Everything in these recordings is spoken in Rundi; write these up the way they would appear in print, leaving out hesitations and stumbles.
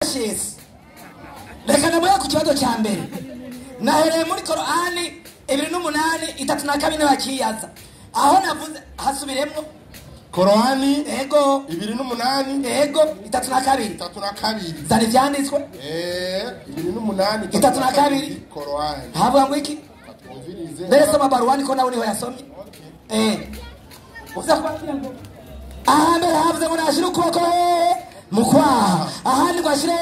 Shesi reka namuye ku kibazo cya mbere. Nahereye muri Korani 28 32 bakiyaza aho navuze hasubiremwo Korani ego 28 ego 32 32 zari vyanditswe 28 32 Korani havuga ngo iki mbere soma baruwani ko nawe niho yasomye. Uza kubabwira ngo ahambere havuze ngo nashira ukuboko mu kwaha, ahandi ngo ashire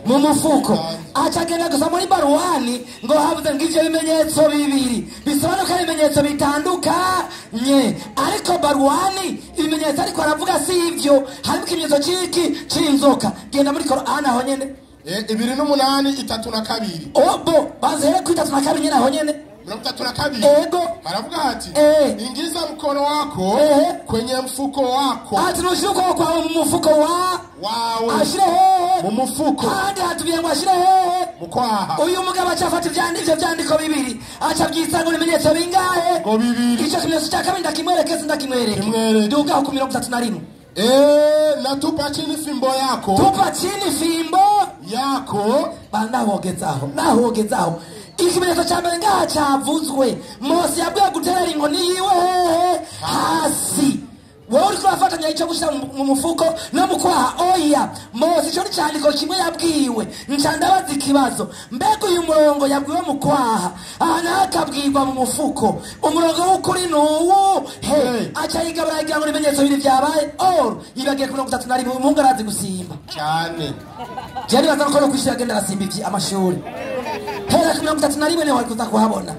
mu mufuko. Acagenda gusa muri baruwani ngo havuze ngo ivyo bimenyetso bibiri bisobanuka ibimenyetso bitandukanye, ariko baruwani ibimenyetso ariko aravuga si ivyo, harimo ikimenyetso ciki c'inzoka. Genda muri Korani aho nyene 28 32 obo bazihere ku 32 nyene aho nyene 32 ego aravuga ati ingiza mkono wako kwenye mfuko wako, ati nushuko kwa mu mufuko wawe ashire hehe mu mufuko, handi hatubiye ngo ashire hehe mukwaha. Uyu mugabo acafata ivyo vyandiko bibiri aca vyisanga ibimenyetso bingahe? Ngo bibiri. Ico kimenyetso cya kabiri ndakimwereke sindakimwereke? Duga ku 31. Na tupa chini fimbo yako, tupa chini fimbo yako. Banahogezaho nahogezaho ikimenyetso cya mbere ngaha cyavuzwe. Mose yabwiye guterera inkoni yiwe hasi. Wowe uriko urafatanya ico gushira mu mufuko no mu kwaha. Oya, Mose ico ni candiko kimwe yabwiwe. Nca ndabaza ikibazo, mbega uyu murongo yabwiwe mu kwaha aha naho akabwirwa mu mufuko, umurongo w'ukuri ni uwu he? Aca yigabura agira ngo ibimenyetso bibiri vyabaye or yibagiye ku 31. Umuhungu arazi gusimba cyane. Je nibaza ko no kwishira agenda arasimba ivyi amashuri. Hera ku 31 niho wari kuza kuhabona.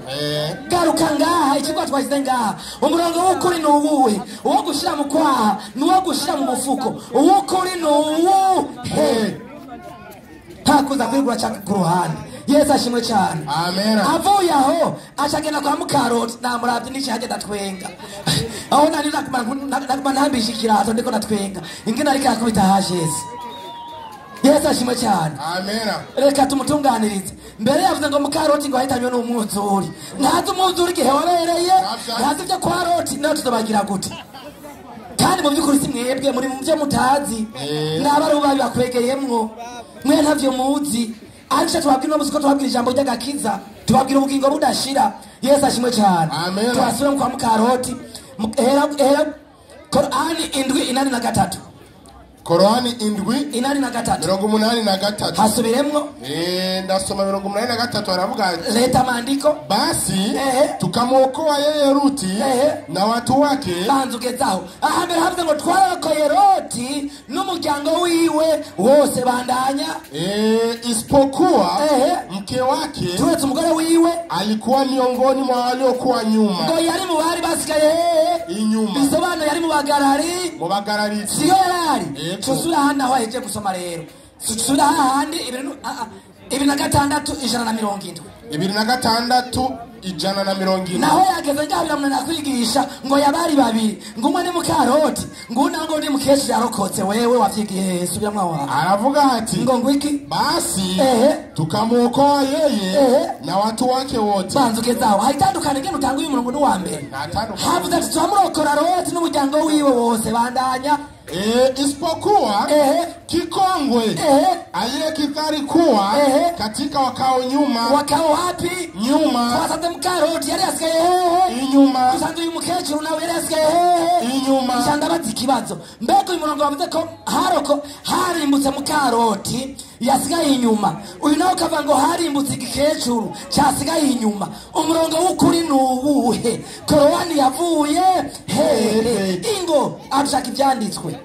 Garuka ngaha, ikigo twashyize ngaha, umurongo w'ukuri ni uwuhe? Uwo gushira mu kwaha n'uwo gushira mu mufuko, uw'ukuri ni uwuhe? Ntakuza kwigura cyangwa ku ruhande. Yesu ashimwe cyane. Amen. Avuye aho acagenda kwa mukaroti, namuravye nici hagenda twenga aho nari naguma ntambisha ikirato ndiko natwenga ingene ariko arakubita hasheze. Yesu ashimwe cyane. Amen. Reka tumutunganirize. Mbere yavuze ngo mukaroti ngo ahitanywe n'umwuzuri, ntazi umwuzuri igihe wabereye, ntazi ibyo kwa Roti, nawe tuzobagira gute? Kandi mu by'ukuri si mwebwe muri mu byo mutazi, n'abaruba bakwegeyemwo mwe ntavyo muzi. Ariko tubabwira uno musi ko tubabwira ijambo ry'agakiza, tubabwira ubugingo budashira. Yesu ashimwe cyane. Amen. Twasubire kwa mukaroti. Hera Korani 7 83. Korani 7 83 83 hasubiremwo. Ndasoma 83 aravuga ati leta maandiko basi tukamwokoa yeye Ruti na watu wake. Banzugezaho ahambere havuze ngo twarakoye Loti n'umuryango wiwe wose. Bandanya. Isipokuwa mke wake, turetse umugore wiwe, alikuwa miongoni mwa waliokuwa nyuma, ngo yari mu bari basigaye inyuma, bisobanuye yari mu bagarari, mu bagarari siyo yarari. Tusura hano aho ahejeje gusoma rero, tusura hahandi 26 170 26 170. Naho yageze ngaho biramunanira kwigisha ngo yabari babiri, ngo umwe ni mukaroti, ngo undi ngo ni mukecuru yarokotse. Wewe wavyigiye? Subiramwo aho hantu. Aravuga ati ngo ngwiki? Basi tukamwokoa yeye na watu wake wote. Banzugezaho hari itandukanye ngene utanga uyu murongo n'uwa mbere. Havuze ati turamurokora Loti n'umuryango wiwe wose. Bandanya. Isipokuwa kikongwe aliyekithari kuwa katika wakao nyuma. Wakao wapi? Nyuma. Twasanze mukaroti yari yasigaye hehe? Inyuma. Dusanze uyu mukecuru nawe yari yasigaye hehe? Inyuma. Nca ikibazo, mbega uyu murongo wavuze ko haroko harimbutse mukaroti yasigaye inyuma, uyu nawe ukavuga ngo harimbutse igikecuru cyasigaye inyuma, umurongo w'ukuri ni uwuhe? Korowani yavuye hehe? Ingo adushaka ibyanditswe.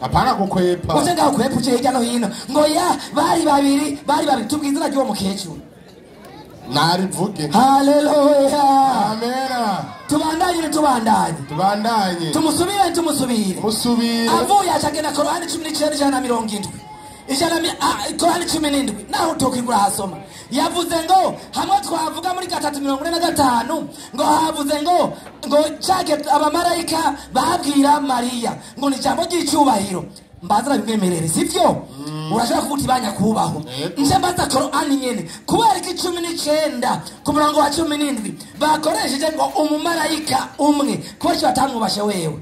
Hapana kukwepa. Uje ngaho kwepa uje hirya no hino ngo ya bari babiri, bari babiri. Tubwize izina ry'uwo mukecuru. Narivuge. Haleluya. Amena. Tubandanye, tubandanye. Tubandanye. Tumusubire, tumusubire. Musubire. Avuye acagenda Korowani 19 170 ijana Korani 17 naho utokigura hasoma. Yavuze ngo hamwe twavuga muri 3:45 ngo havuze ngo cage abamarayika babwira Mariya ngo ni ijambo ry'icubahiro. Mbaza bimwemerere sivyo? Urashobora kuvuga uti banyakubaho. Nje mbaza Korani nyene kubera iki 19 ku murongo wa 17 bakoresheje ngo umumarayika umwe, kubera iki batamwubashe wewe?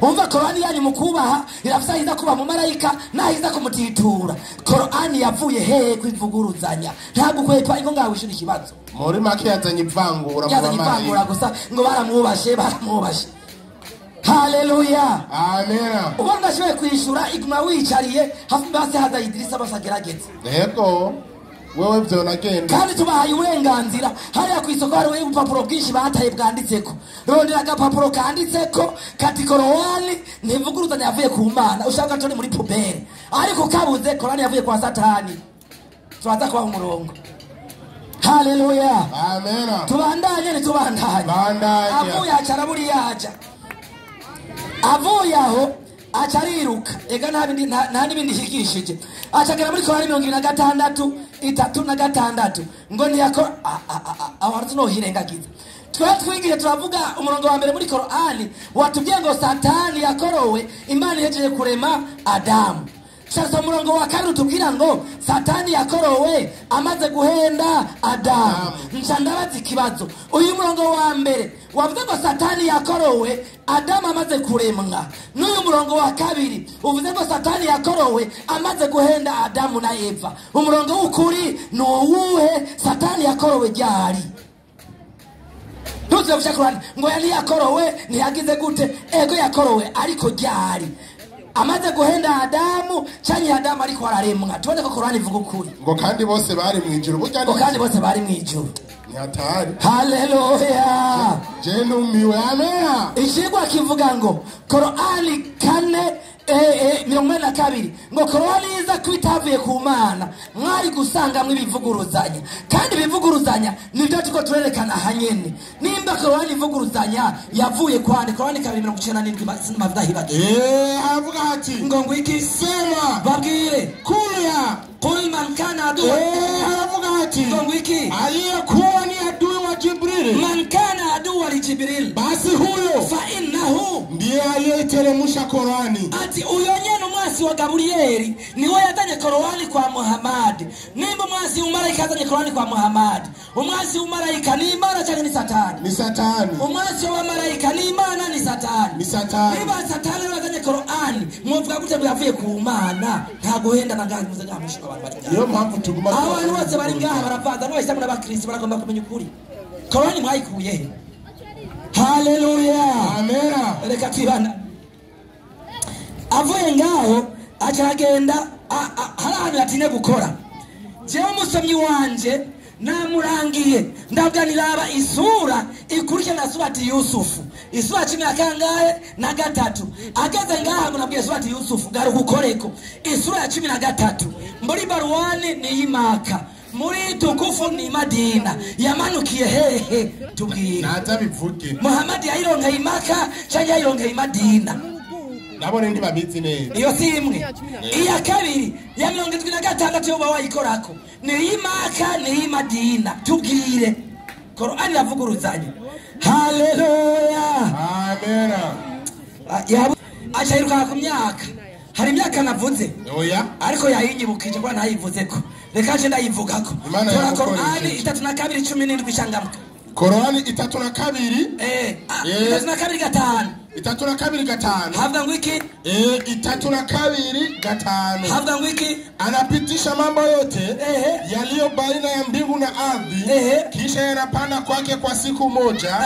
Umva Korani yanyu mukubaha irafisa iza kuba mu marayika nahiza kumutitura. Korani yavuye hehe kwivuguruzanya? Ntabwo kwepa ingo ngawe ishuri ikibazo. Muri make yazanye ivangura mu Yazanye ivangura gusa ngo baramwubashe baramwubashe. Haleluya. Amen. Ubona ndashoboye kwishura iguma wicariye hafi basi haza Idrisa basagerageze. Yego. Wewe byo nagenda. Kandi tubahaye uburenganzira hariya ku isoko hari ubupapuro bwinshi bataye bwanditseko. Rondera agapapuro kanditseko kati Korani ntivuguruzanya yavuye ku Mana ushaka turi muri poubelle. Ariko kabuze Korani yavuye kwa Satani. Turaza kubaha umurongo. Haleluya. Amen. Tubandanye ni tubandanye. Bandanye. Avuye acara buri yaja. Avuye aho acariruka ega nta nibindi higishije acagera muri Korani 26 36 ngo ntiyakora aho no hirengagiza. Twe twigiye turavuga umurongo wa mbere muri Korani watubwiye ngo Satani yakorowe Imana ihejeje kurema Adamu. Sasa umurongo wa kabiri utubwira ngo Satani yakorowe amaze guhenda Adamu. Nca ndabaza ikibazo. Uyu murongo wa mbere wavuze ngo Satani yakorowe Adamu amaze kuremwa. N'uyu murongo wa kabiri uvuze ngo Satani yakorowe amaze guhenda Adamu na Eva. Umurongo w'ukuri ni uwuhe? Satani yakorowe ryari? Ntuze gushaka Korani ngo yari yakorowe ntiyagize gute? Ego yakorowe ariko ryari? Amaze guhenda Adamu cyanye Adamu ariko araremwa. Tubone ko Korani ivuga ukuri. Ngo kandi bose bari mu ijuru. Burya ngo kandi bose bari mu ijuru. Ni hatari. Haleluya. Je numiwe. Amen. Ikigwa kivuga ngo Korani 4:42 ngo Korani iza kwitavuye ku Mana mwari gusanga mwe bivuguruzanya. Kandi bivuguruzanya nibyo tuko turerekana hanyene. Nimba Korani ivuguruzanya yavuye kwande Korani 2:97 mavdahiba. Avuga ati ngo ngwiki sema babwire kuya Qul man kana aduwa. Avuga ati ngo ngwiki aliyekuwa ni adui wa Jibril. Man kana aduwa li Jibril, basi huyo fa innahu ndiye aliyeteremsha Korani. Ati uyo nyene umwasi wa Gabrieli niwe yazanye Korani kwa Muhammad. Nimba umwasi w'umarayika yazanye Korani kwa Muhammad, umwasi w'umarayika ni Imana cyangwa ni Satani? Ni Satani. Umwasi w'amarayika ni Imana ni Satani? Ni Satani. Niba Satani yazanye Korani mwovuga gute bwavuye ku Mana? Nta guhenda na ngaha muze ngaha mushika abantu bari. Niyo mpamvu tuguma abantu bose bari ngaha baravanza n'abayisilamu n'abakristo baragomba kumenya ukuri. Korani mwayikuye he? Haleluya. Amen. Reka twibana. Avuye ngaho acagenda hari ahantu yatinye gukora. Jewe umusomyi wanje namurangiye ndabwa niraba isura ikurikirana surati Yusufu. Isura 13. Ageze ngaha ngo nabwiye surati Yusufu garuka ukoreko. Isura ya 13 muri Barwani ni Imaka, muri tukufu ni Madina. Yamanukiye hehe? Tubwire. Natabivuge. Muhammad yayironkeye Imaka cyangwa yayironkeye Madina? Nabone ndi babizi neza. Iyo si imwe. Iya kabiri ya 76 yo bawayikorako ni Imaka ni Madina. Tubwire. Korani yavuguruzanye. Haleluya. Amen. Achayiruka ku myaka. Hari imyaka navuze. Oya. Ariko yayinyibukije kwa nayivuzeko. Reka nje ndayivugako. Tora Korani 32:17 changamka. Korani 32 32:5. 32:5. Havuga ngo iki? 32:5. Havuga ngo iki? Anapitisha mambo yote yaliyo baina ya mbingu na ardhi, kisha yanapanda kwake kwa siku moja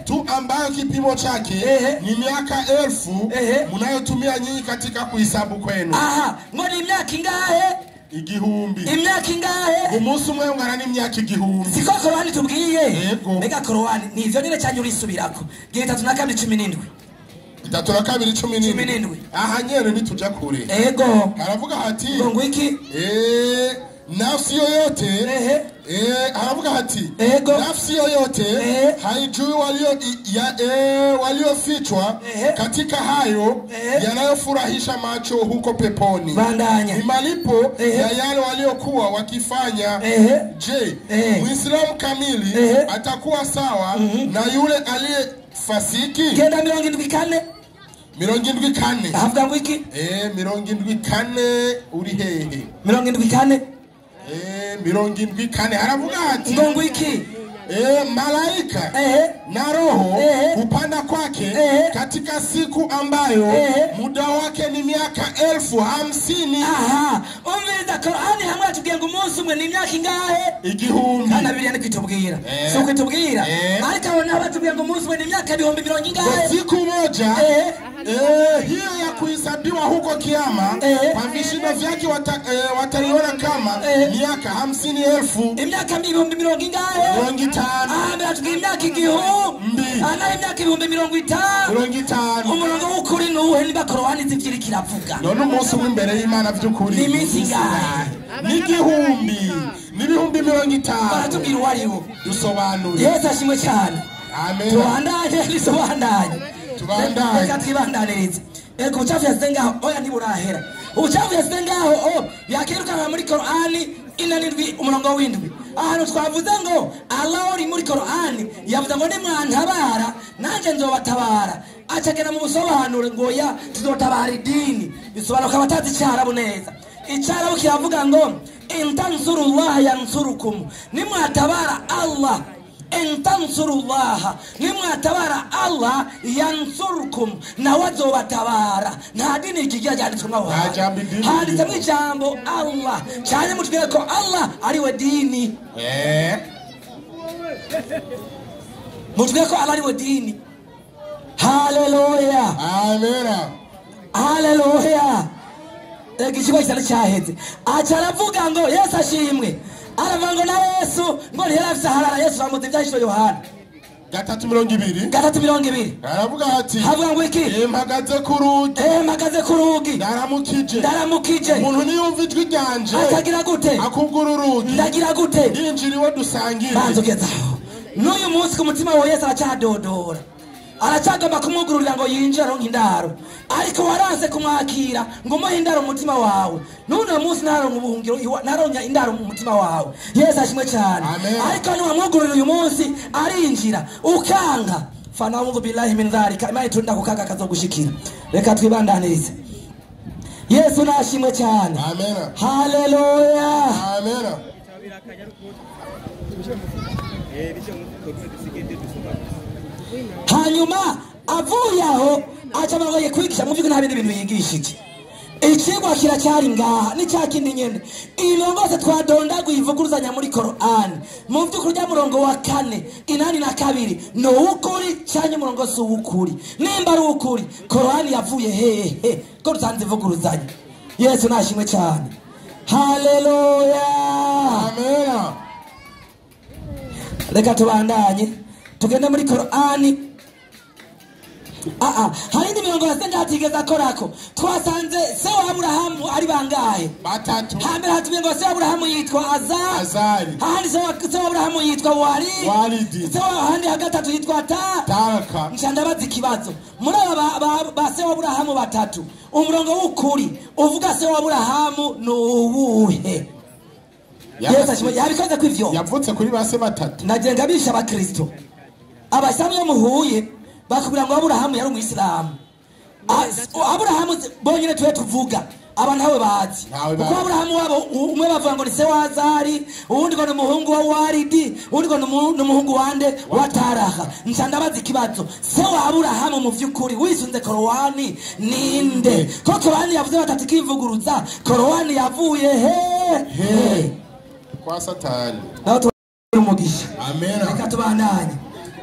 tu, ambayo kipimo chake ni miaka 1000 mnayotumia nyinyi katika kuhesabu kwenu. Aha, ngo ni imyaka ingahe? Igihumbi. Imyaka ingahe? Umunsi umwe ungana n'imyaka 1000. Siko Korani tubwiye. Mbega Korani ni ivyo nyene cyane urisubirako. 32:17. 32:17. Aha nyene ntituja kure. Ego. Haravuga hati ngo iki? Nafsi yoyote haravuga hati Ego. Nafsi yoyote haijui waliofichwa katika hayo yanayofurahisha macho huko peponi. Bandanya. Ni malipo ya yale waliokuwa wakifanya. Je, Muislamu kamili atakuwa sawa na yule aliye fasiki? Genda 74. 74. Havuga ngo iki? 74 uri hehe? 74. 74 haravuga ati ngo ngo iki? Malaika na roho kupanda kwake katika siku ambayo muda wake ni miaka 50,000. Aha, umviriza Korani hamwe atubwiye ngo umunsi umwe ni imyaka ingahe? 1000. Kandi Bibiliya niko itubwira. Si uko itubwira? Ariko abo nabo batubwiye ngo umunsi umwe ni imyaka 70,000 ingahe? Siku moja hiyo ya kuhesabiwa huko kiama kwa vishindo vyake wataliona kama miaka 50,000. Imyaka 50,000 ingahe? 50. Atubwiye imyaka 1000. Ana imyaka 50,000. 50. Umurongo w'ukuri nuwuhe niba Korani zivyo kiravuga? None umunsi umwe imbere y'Imana vy'ukuri ni iminsi ingahe? Ni 1000 n'ibihumbi 50. Baratubwira uwo ari wo. Dusobanure. Yesu ashimwe cyane. Amen. Tubandanye nisobandanye. Tubandanye. Reka twibandanirize. Ego ubucafu yasize ngaho oya ntiburahera. Ubucafu yasize ngaho o yakirukanwa muri Korani 47 umurongo w'indwi. Ahantu twavuze ngo Allah uri muri Korani yavuze ngo nimwantabara nanje nzobatabara. Acagera mu busobanuro ngo ya tuzotabara idini. Bisobanuka abatazi icyarabu neza. Icyarabu kiravuga ngo intansurullah yansurukum. Nimwatabara Allah intansurullaha nimwatabara Allah yansurkum nawe azobatabara. Nta dini ikigira ryanditswe mwaho handitsemo ijambo Allah cyane mutubwire ko Allah ariwe dini. Mutubwire ko Allah ariwe dini. Haleluya, amen, haleluya. Ikigo cyari cyaheze aca aravuga ngo Yesu ashimwe. Aravuga ngo na Yesu ngo ntiyari harara. Yesu amuze ibyahishwe Yohana 3:20. 3:20. Aravuga ati havuga ngo iki? Mpagaze ku rugi. Mpagaze ku rugi. Ndaramukije. Ndaramukije. Umuntu niyumva ijwi ryanje akagira gute? Akugura urugi. Ndagira gute? Ndinjira iwe dusangire. Banza ugezaho. N'uyu munsi ku mutima wa Yesu aracyadodora. Aracagomba kumugururira ngo yinjire aronke indaro. Ariko waranse kumwakira ngo umuhe indaro mu mutima wawe. N'uno munsi ntaronka ubuhungiro, ntaronka indaro mu mutima wawe. Yesu ashimwe cyane. Ariko niwamwugururira uyu munsi arinjira ukanga. Fanaudhu billahi min dhalika. Imana itunda kukanga kazogushikira. Reka twibandanirize. Yesu nashimwe cyane. Amen. Haleluya. Amen. Hanyuma avuye aho aca amagoye kwigisha mu vy'ukuri nta bindi bintu yigishije. Ikigwa kiracyari ngaha ni cya kindi nyene. Imirongo yose twadondaguye ivuguruzanya muri Korani mu vy'ukuri rya murongo wa 4 82 ni uw'ukuri canke umurongo si uw'ukuri. Nimba ari uw'ukuri Korani yavuye hehe ko dusanze ivuguruzanya? Yesu nashimwe cyane. Haleluya, amen. Reka tubandanye tugende muri Korani. Hari indi mirongo yasenga atigeze akorako. Twasanze se wa Aburahamu ari bangahe? Batatu. Hambere hatubwiye ngo se wa Aburahamu yitwa Azari. Ahandi se wa Aburahamu yitwa Walidi. Se wa ahandi gatatu yitwa Taraka. Nca ndabaza ikibazo. Muri aba ba se wa Aburahamu batatu, umurongo w'ukuri uvuga se wa Aburahamu ni uwuhe? Yesu yabikoze kw'ivyo. Yavutse kuri ba se batatu. Nagenga bisha abakristo. Abasilamu iyo muhuye bakubwira ngo Aburahamu yari umuyisilamu. Aburahamu bonyine tuwe tuvuga aba ntawe bazi. Kuko Aburahamu wabo umwe bavuga ngo ni se wa Azari, uwundi ngo ni umuhungu wa Walidi, uwundi ngo ni umuhungu wande wa Taraha. Nca ndabaza ikibazo, se wa Aburahamu mu vy'ukuri wisunze Korowani ninde? Ko Korowani yavuze batatu ikivuguruza, Korowani yavuye he? Kwa Satani. Naho umugisha. Amen. Reka tubandanye.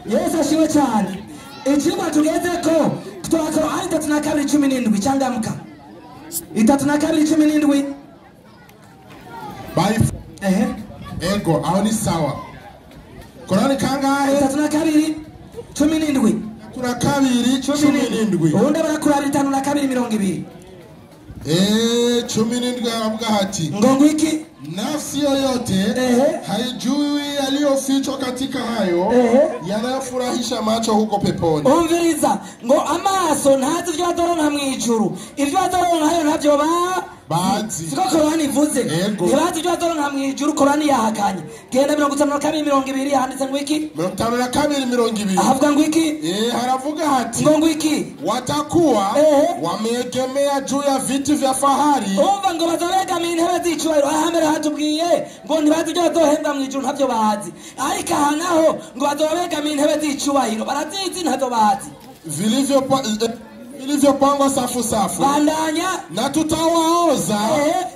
Yesu ashimwe cyane. Ikigwa tugeze ko twakora ari 32:17 cyangamuka. 32:17. Bye. Ego aho ni sawa. Korani kangahe? 32:17. 32:17. Ubundi barakura 52:20. 17 aravuga hati ngo ngwiki nafsi yoyote haijui yaliyofichwa katika hayo yanayofurahisha macho huko peponi. Umviriza ngo amaso ntazi ivyo azoronka mw'ijuru, ivyo azoronka hayo ntavyo bazi. Siko Korani ivuze. Ntibazi ivyo azoronka mw'ijuru, Korani yahakanye. Genda 52:20 handitse ngwiki? 52:20. Ahavuga ngwiki? Haravuga hati ngo ngwiki watakuwa wameegemea juu ya viti vya fahari. Umva ngo bazobegamiye intebe z'icubahiro. Ahambere hatubwiye ngo ntibazi ibyo bazohembwa mu ijuru, ntabyo bazi, ariko aha naho ngo bazoba begamiye intebe z'icubahiro, barazizi, ntabyo bazi. Vilivyopangwa safu safu. Bandanya. Na tutawaoza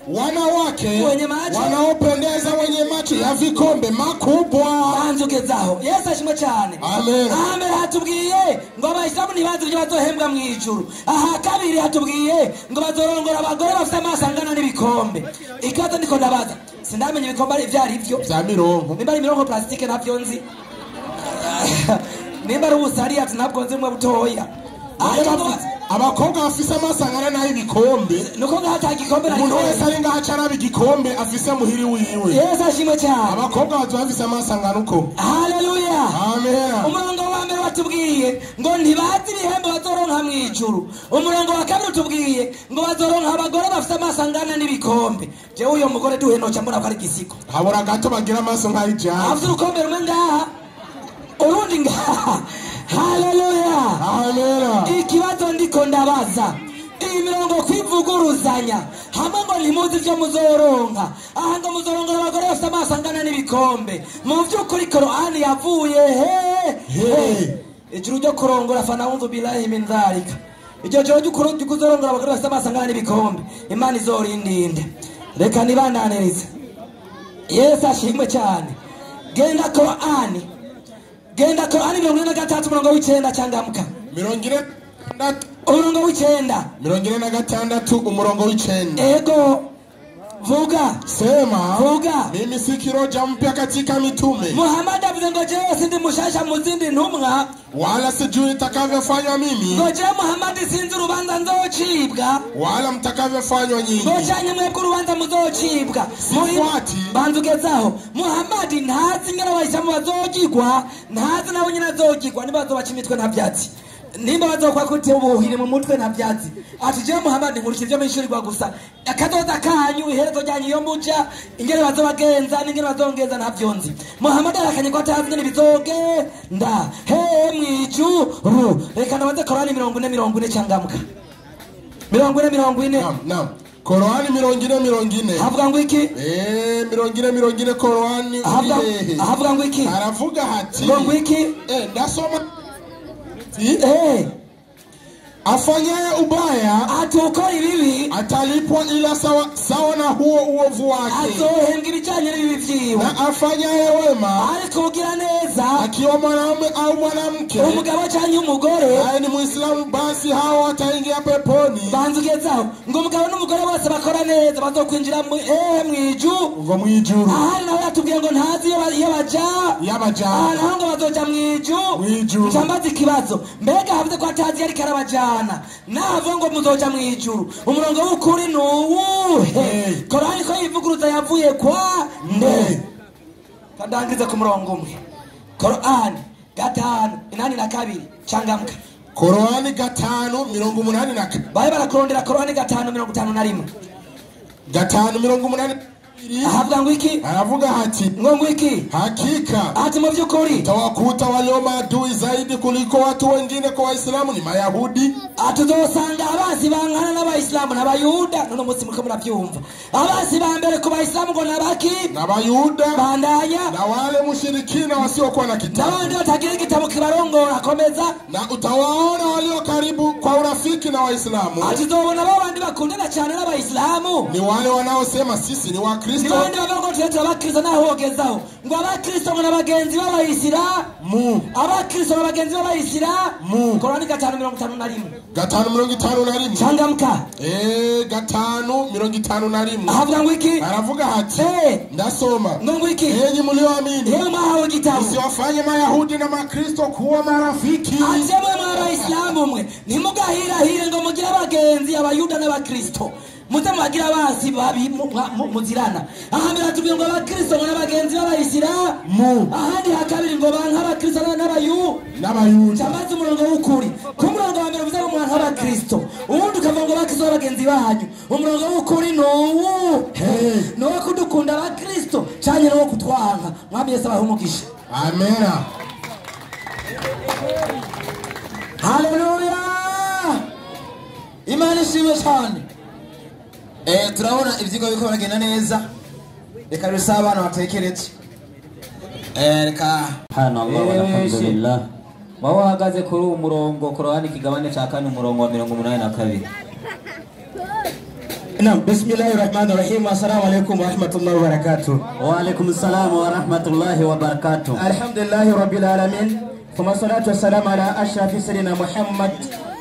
wanawake wenye macho wanaopendeza wenye macho ya vikombe makubwa. Banzugezaho. Yesu ashimwe cyane. Amen. Ahambere hatubwiye ngo abayisilamu ntibazi ibyo bazohembwa mu ijuru. Aha kabiri hatubwiye ngo bazorongora abagore bafite amaso angana n'ibikombe. Ikibazo ndiko ndabaza, sindamenya ibikombe ari ibyo ari byo vya mirongo, nimba ari mirongo plastike ntabyo nzi, nimba ari ubusariya ntabwo nzi, mwe butoya. Abakobwa bafise amaso angana n'ay'ibikombe, nuko ngaho ata gikombe na umuntu wese ari ngaho acaraba igikombe afise muhiri wiwe. Yesu ashimwe cyane. Abakobwa bazoba bafise amaso angana uko. Haleluya. Amen. Umurongo wa mbere watubwiye ngo ntibazi ibihembo bazoronka mu ijuru. Umurongo wa kabiri utubwiye ngo bazoronka abagore bafise amaso angana n'ibikombe. Jewe uyo mugore duhe noca mbona ko ari igisigo. Habura gato bagira amaso nk'ay'ijana. Afise urukombe rumwe ngaha, urundi ngaha. Haleluya. Amen. Ikibazo ndiko ndabaza, iyi mirongo kwivuguruzanya hamwe ngo ntimuzi ibyo muzoronka, aha ngo muzorongora abagore bafite amaso angana n'ibikombe. Mu by'ukuri Korani yavuye he? Ijuru ryo kurongora, fanaudhu billahi min dhalika. Iryo joro ryo kuzorongora abagore bafite amaso angana n'ibikombe, Imana izorindinde. Reka nibananirize. Yesu ashimwe cyane. Genda Korani, genda Korani 43 umurongo w'icenda, cangamuka. 46 umurongo w'icenda. 46 umurongo w'icenda. Ego, vuga. Sema, vuga. Mimi si kiroja mpya katika mitume. Muhammad avuze ngo jewe sindi mushasha mu zindi ntumwa, wala sijui nitakavyofanywa mimi, ngo jewe Muhammad sinzi urubanza nzocibwa, wala mtakavyofanywa nyinyi, ngo canke mwebwe urubanza muzocibwa. Sifuati. Banzugezaho. Muhammad ntazi ingene abayisilamu bazogigwa, ntazi nabo nyene azogigwa, niba bazobaca imitwe nta vyatsi, nimba bazokwa kuti ubuhiri mu mutwe nta vyatsi. Ati jewe Muhammad nkurikije ivyo mwishurirwa gusa, akazoza kanyu, iherezo ryanyu iyo muja, ingene bazobagenza n'ingene bazongenza ntavyo nzi. Muhammad arakanye ko atazi ingene bizogenda he mwijuru. Reka ndabaze Korani 40 40 cangamuka. 40 40. Naam, naam. Korani 40 40. Havuga ngo iki? 40 40 Korani. Havuga ngo iki? Aravuga hati. Ngo iki? Ndasoma. Afanyaye ubaya atukora ibibi atalipwa ila sawa sawa na huo uovu wake, azohembwa ibijanye n'ibibi vyiwe. Na afanyaye wema ariko ugira neza akiwa mwanamume au mwanamke, umugabo canke umugore, naye ni Muislamu, basi hao wataingia peponi. Banzugezaho ngo umugabo n'umugore bose bakora neza bazokwinjira mwijuru, ngo mwijuru. Ahari nawe yatubwiye ngo ntazi iyo baja, yabaja naho ngo bazoja mwijuru. Ncambaza ikibazo, mbega havuze ko atazi ariko arabajana, navo ngo muzoja mwijuru. Umurongo w'ukuri ni uwuhe? Korani ko yivuguruza yavuye kwa nde? Kadangize ku murongo umwe. Korani 5 82 changamka. Korani 5 82. Baye barakurondera Korani 5 51. 5 82. Ahavuga ngo iki? Aravuga hati. Ngo iki? Hakika ati mu by'ukuri tawakuta walio maadui zaidi kuliko watu wengine kwa Waislamu ni Mayahudi. Atuzosanga abasi bankana n'Abayisilamu n'Abayuda. None umunsi muriko muravyumva, abasi ba mbere ku Bayisilamu ngo nabaki? N'Abayuda. Bandanya. Na wale mushirikina wasiokuwa na kitabu, n'abandi batagira igitabo kibarongora. Komeza. Na utawaona walio karibu kwa urafiki na Waislamu. Atuzobona babandi bakundana cyane n'Abayisilamu ni wale wanaosema sisi ni Wakristo. Ni bande bavuga ngo twe abakristo, naho hogezaho ngo abakristo ngo n'abagenzi b'Abayisilamu, abakristo n'abagenzi b'Abayisilamu. Korani 5 51. 5 51. Changamka. 5 51. Ahavuga ngo iki? Aravuga hati. Ndasoma. Ngo iki? Enyi mlioamini, yeye mwahawe igitabo, msiwafanye Mayahudi na Makristo kuwa marafiki. Ati mwe Abayisilamu mwe ntimugahirahire ngo mugire abagenzi Abayuda n'Abakristo, muze mubagira abansi babi muzirana. Ahambere hatubwiye ngo abakristo ngo n'abagenzi b'Abayisilamu, ahandi hakabiri ngo banka abakristo n'Abayuda. Cyamaze umurongo w'ukuri. Ku murongo wa mbere uvuze ngo mwanka abakristo, uwundi ukavuga ngo abakristo n'abagenzi banyu. Umurongo w'ukuri ni uwuhe? Ni uwo kudukunda abakristo canke ni uwo kutwanka? Mwami Yesu abahe umugisha. Amena. Haleluya. Imana ishimwe cyane. Turabona ivyigwa biriko biragenda neza. Reka rusa abana batekereje. Reka Subhanallah walhamdulillah. Wowe uhagaze kuri uwo murongo Korani kigabane ca kane umurongo wa 82. Naam, bismillahirrahmanirrahim. Assalamu alaykum wa rahmatullahi wa barakatuh. Wa alaykum assalam wa rahmatullahi wa barakatuh. Alhamdulillahi rabbil alamin. Thumma salatu wassalamu ala ashrafi sayyidina Muhammad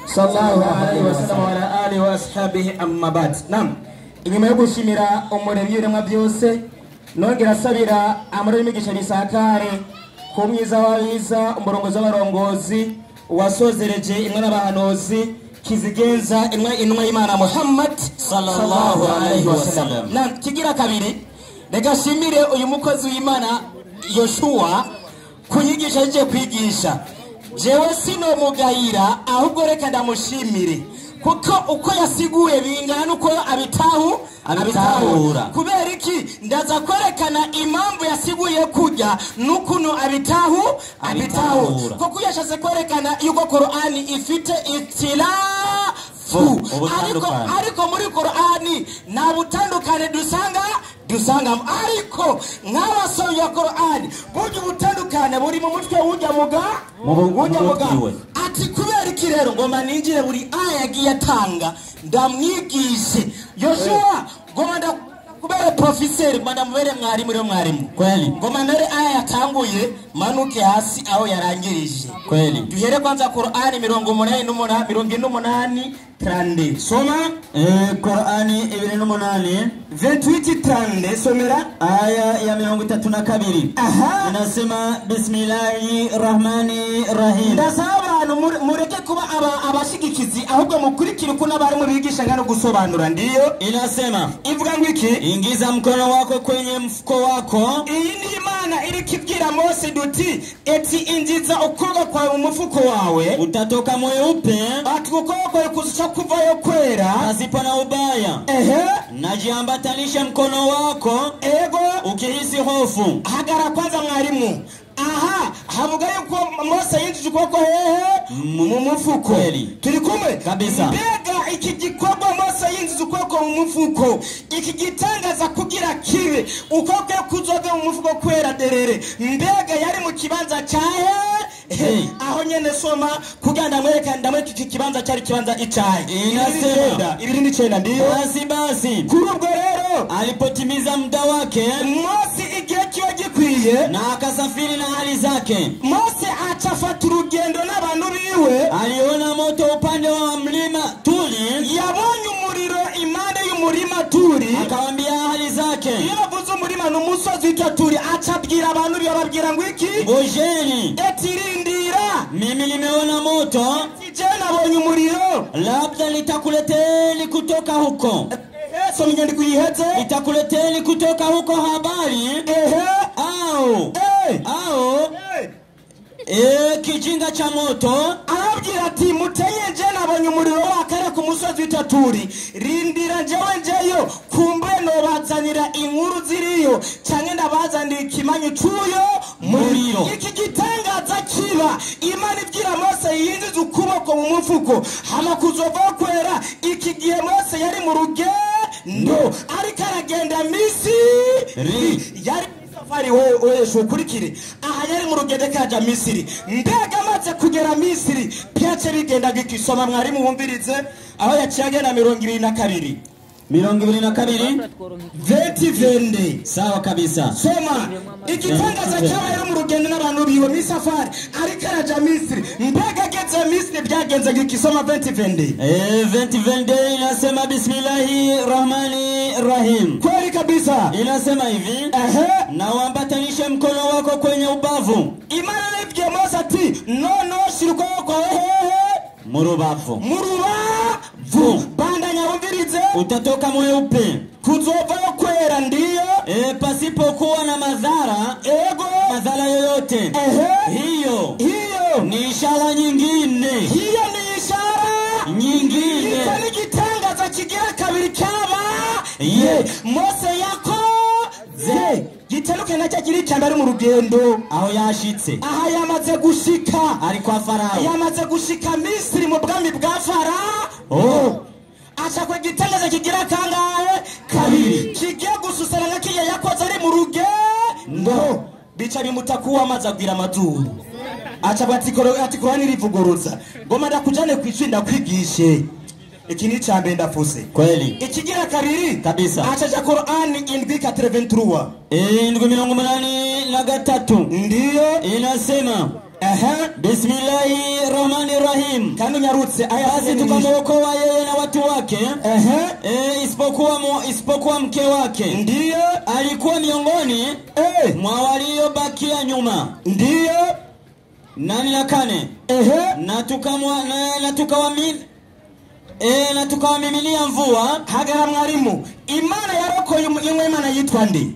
sallallahu alayhi wa sallam wa ala alihi wa ashabihi amma ba'd. Naam, inyuma yo gushimira umuremyi w'ibiremwa byose, nongera asabira amahoro y'imigisha n'isakare ku mwiza w'abiza, umurongozi w'abarongozi, wasozereje imwe n'abahanuzi, kizigenza intumwa y'Imana Muhammad sallallahu alayhi wasallam. Na kigira kabiri, reka shimire uyu mukozi w'Imana Yoshua kunyigisha yaje kwigisha. Jewe sino mugayira, ahubwo reka ndamushimire kuko uko yasiguye bingana nuko abitahura. Kubera iki? Ndaza kwerekana impamvu yasiguye kujya n'ukuntu abitahura, kuko yashatse kwerekana yuko Korani ifite itilafu, ariko muri Korani nta butandukane dusanga. Ariko nk'abasomyi ba Korani burya ubutandukane buri mu mutwe w'ujya muga. Ati kubera iki rero ngoma ninjire buri aya yagiye atanga ndamwigishe Yoshua, ngoma ndakubere professeur, ngoma ndamubere mwarimu rero mwarimu kweli, ngoma ndare aya yatanguye manuke hasi aho yarangirije kweli. Duhere kwanza Korani 88 30. Soma Korani 28 28:30, somera aya ya 32. Aha, inasema bismillahirrahmanirrahim. Ndasaba abantu mureke kuba abashigikizi, ahubwo mukurikire uko n'abarimu bigisha ngano gusobanura. Ndiyo inasema ivuga ngo iki? Ingiza mkono wako kwenye mfuko wako. Iyi ni Imana iri kibwira Mose duti eti injiza ukuboko kwawe mu mufuko wawe, utatoka mweupe, ati ukuboko kwawe kuzica kuvayo kwera pasipo na ubaya. Ehe, najiambatanisha mkono wako, ego, ukihisi hofu. Hagara kwanza mwalimu. Aha, havuga yuko Mose yinjije ukuboko hehe mu mufuko. Turi kumwe kabisa. Mbega iki gikorwa Mose yinjije ukuboko mu mufuko, iki gitangaza kugira kibe ukuboko kuzoga mu mufuko kwera derere, mbega yari mu kibanza cyahe? Hey. Aho nyene soma kugira ndamwereka iki kibanza cyari kibanza icahe. Inasema 29 ndiyo. Basi kuri ubwo rero alipotimiza muda wake Mose igihe kiba gikwiye na akasafiri na hali zake, Mose acafata urugendo n'abantu biwe. Aliona moto upande wa mlima Turi, yabonye umuriro impande y'umurima Turi, akawambia hali zake. Iyo bavuze umurima ni umusozi witwa Turi, acabwira abantu biwe ababwira ngo iki? Ngojeni, eti rindira, mimi nimeona moto, je nabonye umuriro, labda nitakuleteni kutoka huko. Soma inyandiko uyiheze. Nitakuleteni kutoka huko habari. Ehe, au kijinga cha moto. Arabwira ati muteye nje nabonye umuriro wakara ku musozi witwa Turi, rindira njewe njeyo, kumbe nobazanira inkuru ziriyo canke ndabazanira ikimanyu c'uyo muriro. Iki gitangaza kiba Imana ibwira Mose yinjiza ukuboko mu mufuko hama kuzova kwera. Iki gihe Mose yari mu rugendo ariko aragenda Misiri, yari safari wewe ukurikire. Aha yari mu rugendo kaja Misiri. Mbega amaze kugera Misiri byace bigenda gikisoma mwarimu wumvirize aho yaciye agenda 22 22 20. Sawa kabisa. Soma igitangaza cyabaye mu rugendo n'abantu biwe mu safari ariko araja Misiri. Mbega ageze Misiri byagenze gikisoma 20. 20 inasema bismillahirrahmanirrahim. Kweli kabisa. Inasema hivi, ehe, na uambatanishe mkono wako kwenye ubavu. Imana ibwiye Mose ati nono shira ukuboko kwawe hehe mu rubavu. Mu rubavu. Bandanya wumvirize, utatoka mweupe, kuzova kwera. Ndiyo, pasipokuwa na madhara, ego, madhara yoyote. Ehe, hiyo ni ishara nyingine. Hiyo ni ishara nyingine. Icyo ni igitangaza kigira kabiri cyaba ye Mose yakoze gitandukanye na cya kiri cya mbere mu rugendo aho yashitse. Aha yamaze gushika ari kwa Farao, yamaze gushika Misiri mu bwami bwa Farao. Aca gitangaza kigira kangahe? Kabiri. Kigiye gususana nka kiya yakoze ari mu rugendo. Bica bimutakuwa amazi agwira amazuru. Aca ati Korani rivuguruza. Ngoma ndakujane kw'ishuri ndakwigishe. Iki ni ca mbere ndafuse. Kweli. Ikigira kabiri kabisa. Aca ja Korani 7:83. 7:83. Ndiyo inasema Bismillahirrahmanirrahim. Kandi nyarutse aya basi tukamwokoa yeye na watu wake. Isipokuwa mke wake. Ndiyo alikuwa miongoni mwa waliobakia nyuma. Ndiyo nani na kane. Na tukawamiminia mvua. Hagara mwalimu. Imana yarokoye imwe Imana yitwa nde?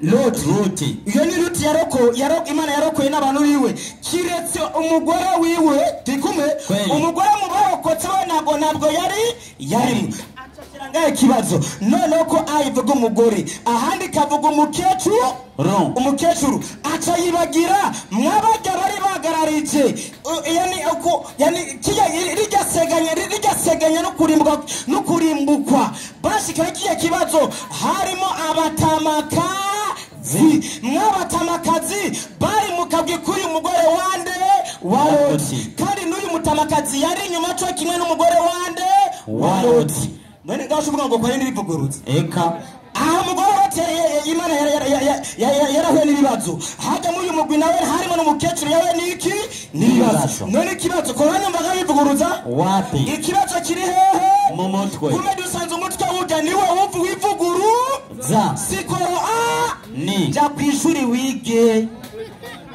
Loti. Iyo ni Loti yaroko Imana yarokoye n'abantu biwe. Kiretse umugore wiwe tikume umugore mubarokotse we ntabwo yari acashira ngaye kibazo. None ko ayivuga umugore ahandi kavuga umukecuru umukecuru aca yibagira mwabajya bari bagararije yani uko yani kiya rijya no kurimbukwa bashika kiya kibazo harimo abatamaka mwabatamakazi bari mukabwe kuri umugore wande wa Loti. Kandi n'uyu mutamakazi yari inyuma cyo kimwe n'umugore wande wa Loti. None ngashuvuga ngo kwa ndivugurutse eka aha umugore wateye Imana yarahuye n'ibibazo. Hajya muri uyu mugwi nawe harimo n'umukecuru yawe niki n'ibibazo. None ikibazo Korani mbaga yivuguruza wapi? Ikibazo kiri hehe? Mu mutwe. Kume dusanze umutwe wujya niwe wumva wivuguru za si Korani. Ni ja kwishuri wige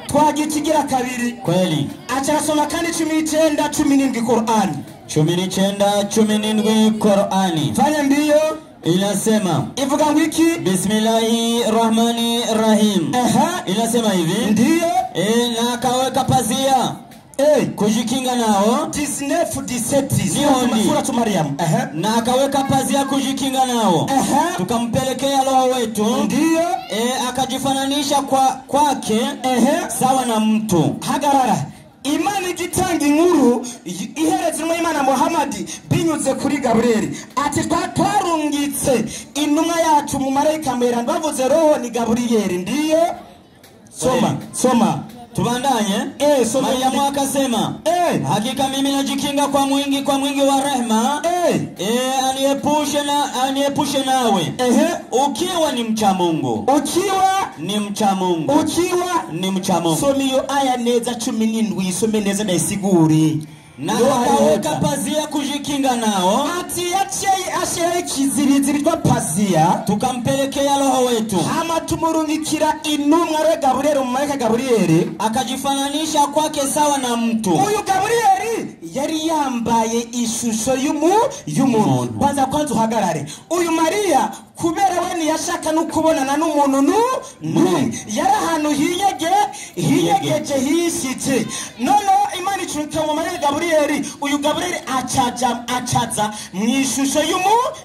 twagikigira kabiri kweli. Acha rasoma kandi 19 17 Korani. 19 17 Korani. Fanya mbio. Inasema ivuga ngo iki? Bismillahirrahmanirrahim. Inasema hivi. Ndiyo. Na akaweka pazia kujikinga nao. 19:17 sura tu Mariam. Na akaweka pazia kujikinga nao. Tukampelekea roho wetu. Ndiyo. Akajifananisha kwake sawa na mtu. Hagarara. Imana igitanga inkuru ihereza Imana Muhammad binyuze kuri Gabriel ati twarungitse intumwa yacu mu marayika mweranda bavuze roho ni Gabriel. Ndiyo soma tubandanye. Soma. Mariamu akasema hakika mimi najikinga kwa mwingi wa rehema. Aniepushe nawe. Ukiwa ni mcha Mungu. Ukiwa ni mcha Mungu. Ukiwa ni mcha Mungu. Soma iyo aya neza 17 isome neza ndayisigure. Na akaweka pazia kujikinga nao. Ati yaciye ashira ikizirizi bitwa pazia. Tukampelekea roho wetu. Hama tumurungikira intumwa re Gabriel umumarayika Gabriel akajifananisha kwake sawa na mtu. Uyu Gabriel yari yambaye ishusho y'umuntu. Kwanza uhagarare. Uyu Maria kubera we ntiyashaka no kubonana n'umuntu n'umwe. Yari ahantu hiyegeje hishitse. None Imana icurika mu marayika Gabriel. Uyu Gabriel acaza mu ishusho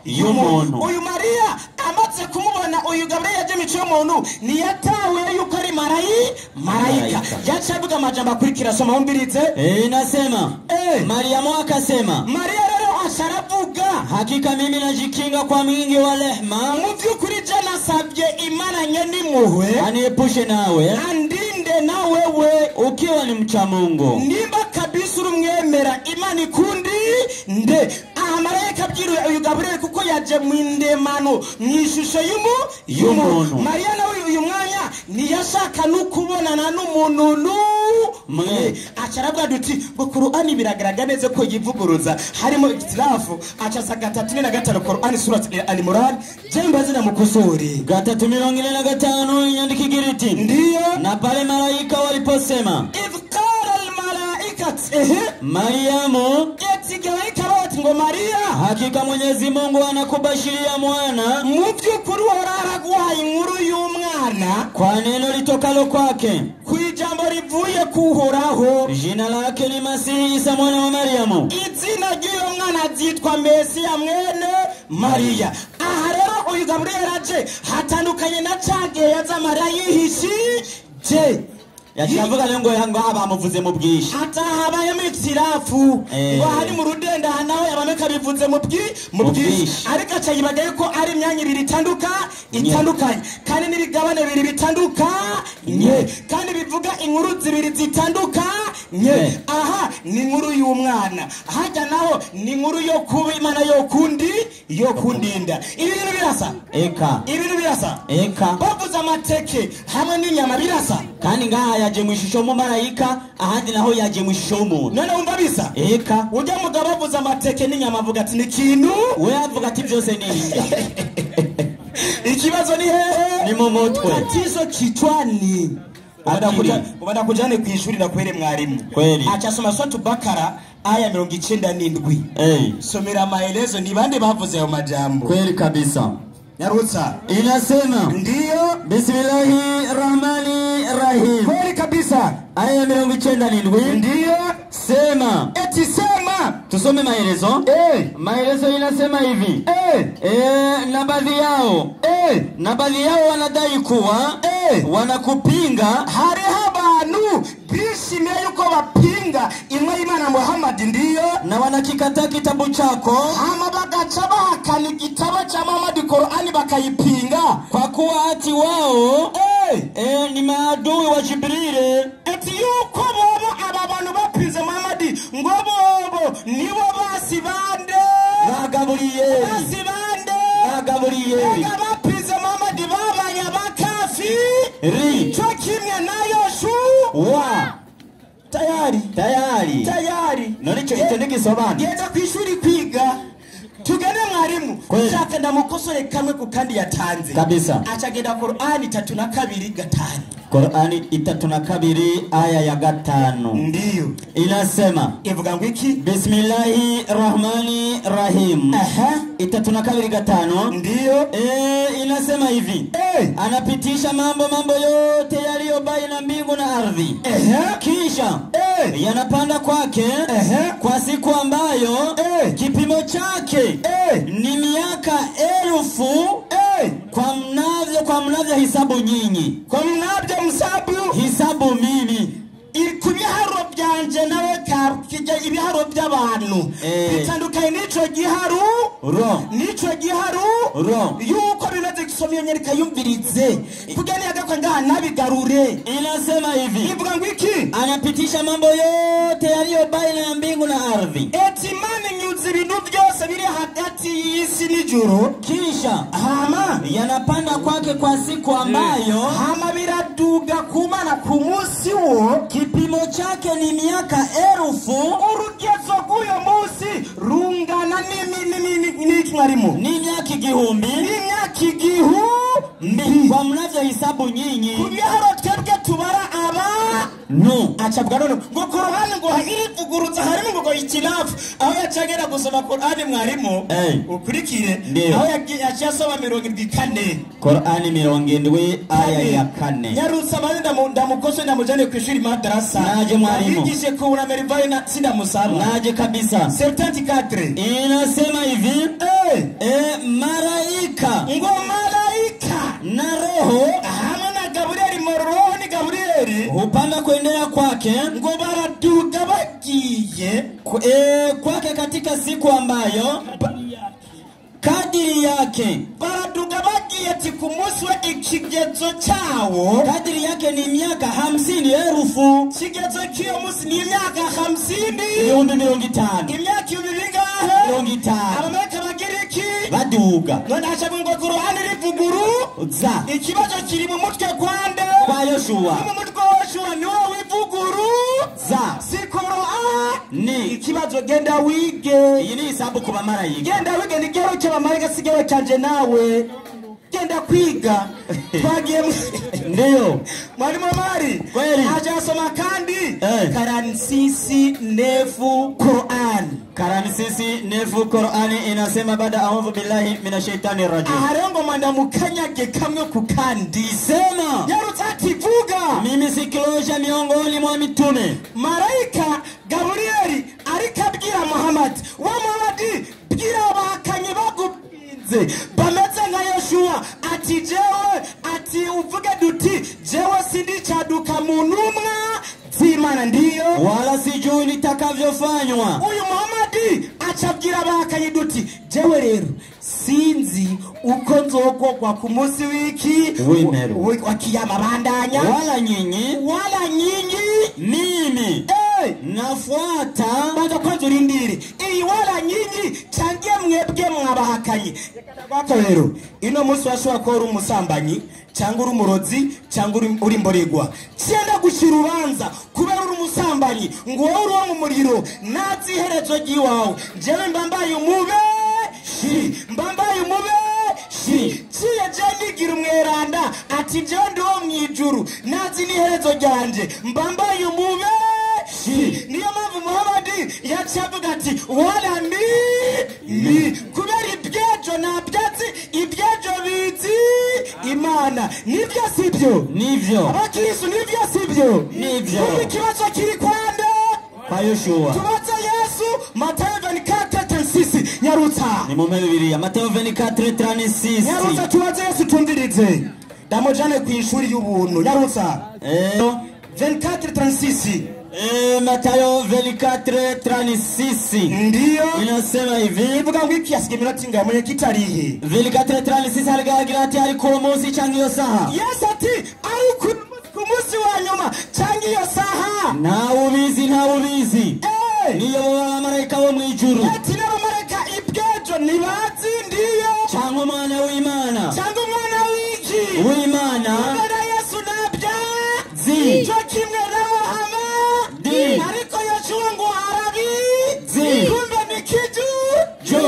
y'umuntu. Uyu Maria amaze kumubona uyu Gabriel yaje mico y'umuntu ntiyatahuye yuko ari marayika. Yaca avuga amajambo akurikira soma wumvirize. Inasema Mariamu akasema. Maria rero asharavuga hakika mimi najikinga kwa mwingi wa rehema. Mu by'ukuri je nasabye Imana nyenimpuhwe aniepushe nawe andinde na wewe ukiwa ni mcha Mungu. Nimba kabisa urumwemera Imana ikundi nde. Aha marayika abwira uyu Gabriel kuko yaje mu indemano mu ishusho y'umuntu. Maria nawe uyu mwanya ntiyashaka no kubonana n'umuntu n'umwe. Aca aravuga duti ngo Korani biragaragara neza ko yivuguruza harimo ikhtilafu. Aca sa 3:45 Korani surat Al-Imran jemba zina mukosori 3:45 inyandiko igira iti ndiyo. Na pale malaika waliposema Mariamu ngo Maria hakika Mwenyezi Mungu anakubashiria mwana. Mu by'ukuri uhoraho inkuru y'umwana kwa neno litokalo kwake kwijambo rivuye kuhoraho. Jina lake ni Masihi Isa mwana wa Mariamu. Izina ry'uyo mwana ryitwa Mesiya mwene Maria. Aha rero uyu Gabriel aje hatandukanye na cage yaza Maria yihishije. Yakivuga rero ngo abamuvuze mu bwinshi atahabayemo itirafu ngo hari mu rudenda naho yabameka bivuze mu bwinshi ariko acayibagaye ko ari imyanya ibiri itandukanye kandi n'ibigabane bibiri bitandukanye kandi bivuga inkuru zibiri zitandukanye. Aha ni inkuru y'umwana, hajya naho ni inkuru yo kuba Imana yo kundinda. Ibintu birasa eka, ibintu birasa eka. Bavuze amateke hamwe n'inyama birasa, kandi ngaha yaje mu ishusho y'umumarayika, ahandi naho yaje mu ishusho y'umuntu. None wumva bisa eka. Ujya mugabo avuze amateke n'inyama avuga ati ni ikintu, we avuga ati byose ni indya. Ikibazo ni hehe? Ni mu mutwe. Tatizo kichwani. Ubanda kujane ku ishuri na kwere mwarimu. Kweli. Acha soma Suratu Bakara aya 97. Somera maelezo ni bande bavuze ayo majambo. Kweli kabisa. Nyarutsa. Inasema ndiyo Bismillahirrahmanirrahim. Kweli kabisa. Aya 97. Ndiyo. Sema. Eti sema. Tusome maelezo. Maelezo inasema hivi. Na baadhi yao. Na baadhi yao wanadai kuwa wanakupinga. Hariho abantu bishimiye yuko bapinga imwe Imana Muhammad ndiyo, na wanakikataa kitabu chako, hama bagaca bahakana igitabo cha Muhammad Qur'ani bakayipinga, kwa kuwa ati wao ni maadui wa Jibril. Eti yuko bobo aba bantu bapinze Muhammad ngo bobo nibo basi bande bagaburiye, basi bande bagaburiye, bapinze Muhammad babaye abakafi ri cyo kimwe na Yoshua. Tayari tayari tayari. None icyo icyo nigisobanura. Genda kwishuri kwiga tugane mwarimu shaka ndamukosore kamwe ku kandi yatanze kabisa. Acagenda Qur'ani 32:5. Qur'ani 32 aya ya 5. Ndiyo. Inasema ivuga ngo iki? Bismillahirrahmanirrahim. 32:5. Ndiyo. Inasema hivi. Anapitisha mambo yote yaliyo baina mbingu na ardhi. Kisha yanapanda kwake kwa siku ambayo kipimo chake ni miaka 1000 kwa mnavyo hisabu nyinyi. Kwa mnavyo msabu hisabu mimi. Kubiharo byanje nawe karukije ibiharo by'abantu bitandukanye n'ico giharu ro n'ico giharu ro yuko bimaze kusomya nyereka yumvirize kugani agakwa ngaha nabigarure. Inasema hivi. Ivuga ngo iki? Anapitisha mambo yote yaliyo baina ya mbingu na ardhi. Eti Imana inyuza ibintu byose biri hagati y'isi n'ijuru, kisha hama yanapanda kwake kwa siku ambayo hama biraduga kumana ku munsi wo kipimo chake ni miaka 1000. Urugezo rw'uyo munsi rungana n'iki mwarimu? Ni miaka 1000. Ni myaka 1000 kwa mnavyo hisabu nyinyi. Kubiharo twebwe tubara aba no. Acabwa none ngo Qur'ani ngo irivugurutsa harimo ngo ikilafu. Aho yacagera gusoma Qur'ani mwarimu ukurikire aho yaciye asoma 74. Qur'ani 70 aya ya 4. Nyarutsa bandi ndamukoshe ndamujane ku ishuri madrasa. Naje mwarimu. Yigishe ku Merivai na sindamusaba. Naje kabisa. 74. Inasema hivi. Malaika ngo malaika na roho hamwe na Gabrieli moroho ni Gabrieli hupanda kuendelea kwake ngo baraduga bagiye kwake katika siku ambayo kadiri yake baraduga bagiye ati ku munsi we ikigezo cyawo kadiri yake ni miaka 50,000. Kigezo cy'uyo munsi ni imyaka 50 50,000. Imyaka ibingahe? 50. Abamarayika bagira iki? Baduga. None acha ngo Qur'ani rivuguru za ikibazo kiri mu mutwe kwande kwa Yoshua. Mu mutwe wa Yoshua ni wowe wivuguru za si Qur'ani. Ikibazo genda wige. Iyi ni hisabu ku bamarayika. Genda wige ni gero cy'abamarayika sigero canje nawe. Genda kwiga. Twagiye ndiyo. Mwalimu Omari kweli aje asoma kandi Karansisi nefu Qur'an. Karansisi nefu Qur'ani inasema baada a'udhu billahi minashaitani rajim. Aharengo manda mukanyage kamwe kukandi. Sema yarutati vuga mimi sikilosha miongoni mwa mitume. Malaika Gabrieli arikabwira Muhammad wa Muhammad bwira abakanye bagupinze bameze nka Yoshua ati jewe ati uvuge duti jewe sindicaduka mu numwe Wala sijui nitakavyofanywa. Uyu Muhammadi acabwira abahakanyi duti jewe rero sinzi uko nzogogwa ku munsi w'iki wa kiyama. Bandanya. Wala nyinyi, wala nyinyi mimi nafuata. Banza kwanza urindire iyi wala nyinyi cange mwebwe mwabahakanyi. Bako rero ino munsi washobora kuba uri umusambanyi cyangwa uri umurozi cyangwa uri imboregwa, cyenda gushira urubanza kubera uri umusambanyi ngo wowe uri uwo mu muriro nazi iherezo ry'iwawe. Jewe mbambaye umube shi, mbambaye umube shi, ciye je nigira umweranda ati jewe ndi uwo mw'ijuru nazi n'iherezo ryanje, mbambaye umube shi. Niyo mpamvu Muhammadi yaciye avuga ati wala mi kubera ibyejo nta byatsi, ibyejo bizi Imana. Nibyo sibyo? Nivyo. Abakristo nibyo sibyo? Nivyo. Kuko ikibazo kiri kwande? Kwa Yoshua. Tubaze Yesu Matayo 24:36. Nyarutsa. Ni mume Bibiliya Matayo 24:36. Nyarutsa tubaze Yesu tumvirize. Ndamujane ku ishuri y'ubuntu. Nyarutsa. 24:36. Matayo 24:36. Ndiyo. Inasema hivi. Ivuga ngo iki yasigaye iminota ingahe mwenye kitarihe? 24:36 harigagira ati ariko uwo munsi canke iyo saha. Yesu ati ariko ku munsi wa nyuma canke iyo saha. Ntawe ubizi, ntawe ubizi. Niyo abamarayika bo mw'ijuru. Ati n'abamarayika ibwejo ntibazi ndiyo. Canke umwana w'Imana. Canke umwana w'iki? W'Imana. Kubera Yesu ntabya. Zi. Cyo kimwe na Muhammad. Ariko Yoshua ngo arabizi. Kumbe ni kitu jo.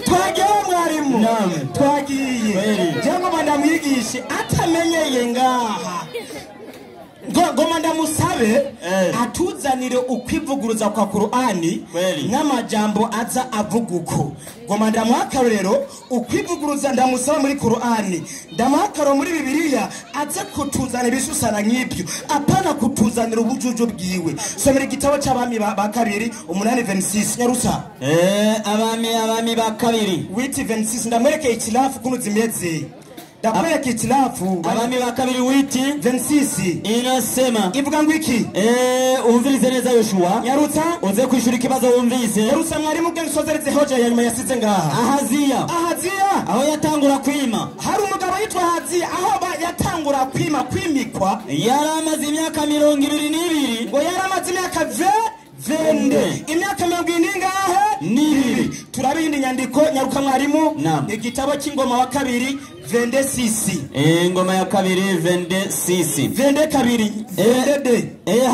Twagiye mwarimu. Twagiye. Cyangwa ndamwigishe atamenyeye ngaha. Ngoma ndamusabe atuzanire ukwivuguruza kwa Qur'ani n'amajambo aza avuga uko. Ngoma ndamuha akarorero ukwivuguruza ndamusaba muri Qur'ani, ndamuha akarorero muri Bibiliya aze kutuzanira ibisusana nk'ibyo, apana kutuzanira ubujuju bwiwe. Somera igitabo c'Abami ba kabiri 8:26. Nyarusa. Abami ba kabiri 8:26. Ndamwereke ikilafu kuno zimeze. Ndakwereka itilafu. Abami ba kabiri witi 26. Inasema ivuga ngo iki? Umvirize neza Yoshua. Nyarutsa uze kwishura ikibazo wumvise. Nyarutsa mwarimu ubwe nsozereze hoja ya nyuma yasize ngaha. Ahaziya. Ahaziya aho yatangura kwima. Hari umugabo yitwa Ahaziya aho yatangura kwima kwimikwa yari amaze imyaka 22. Ngo yari amaze imyaka 22. Imyaka 40 ngahe? N'ibiri. Turabe iyindi nyandiko nyaruka mwarimu. Igitabo cy'ingoma wa kabiri 26. Ingoma ya kabiri 26. 22. 22.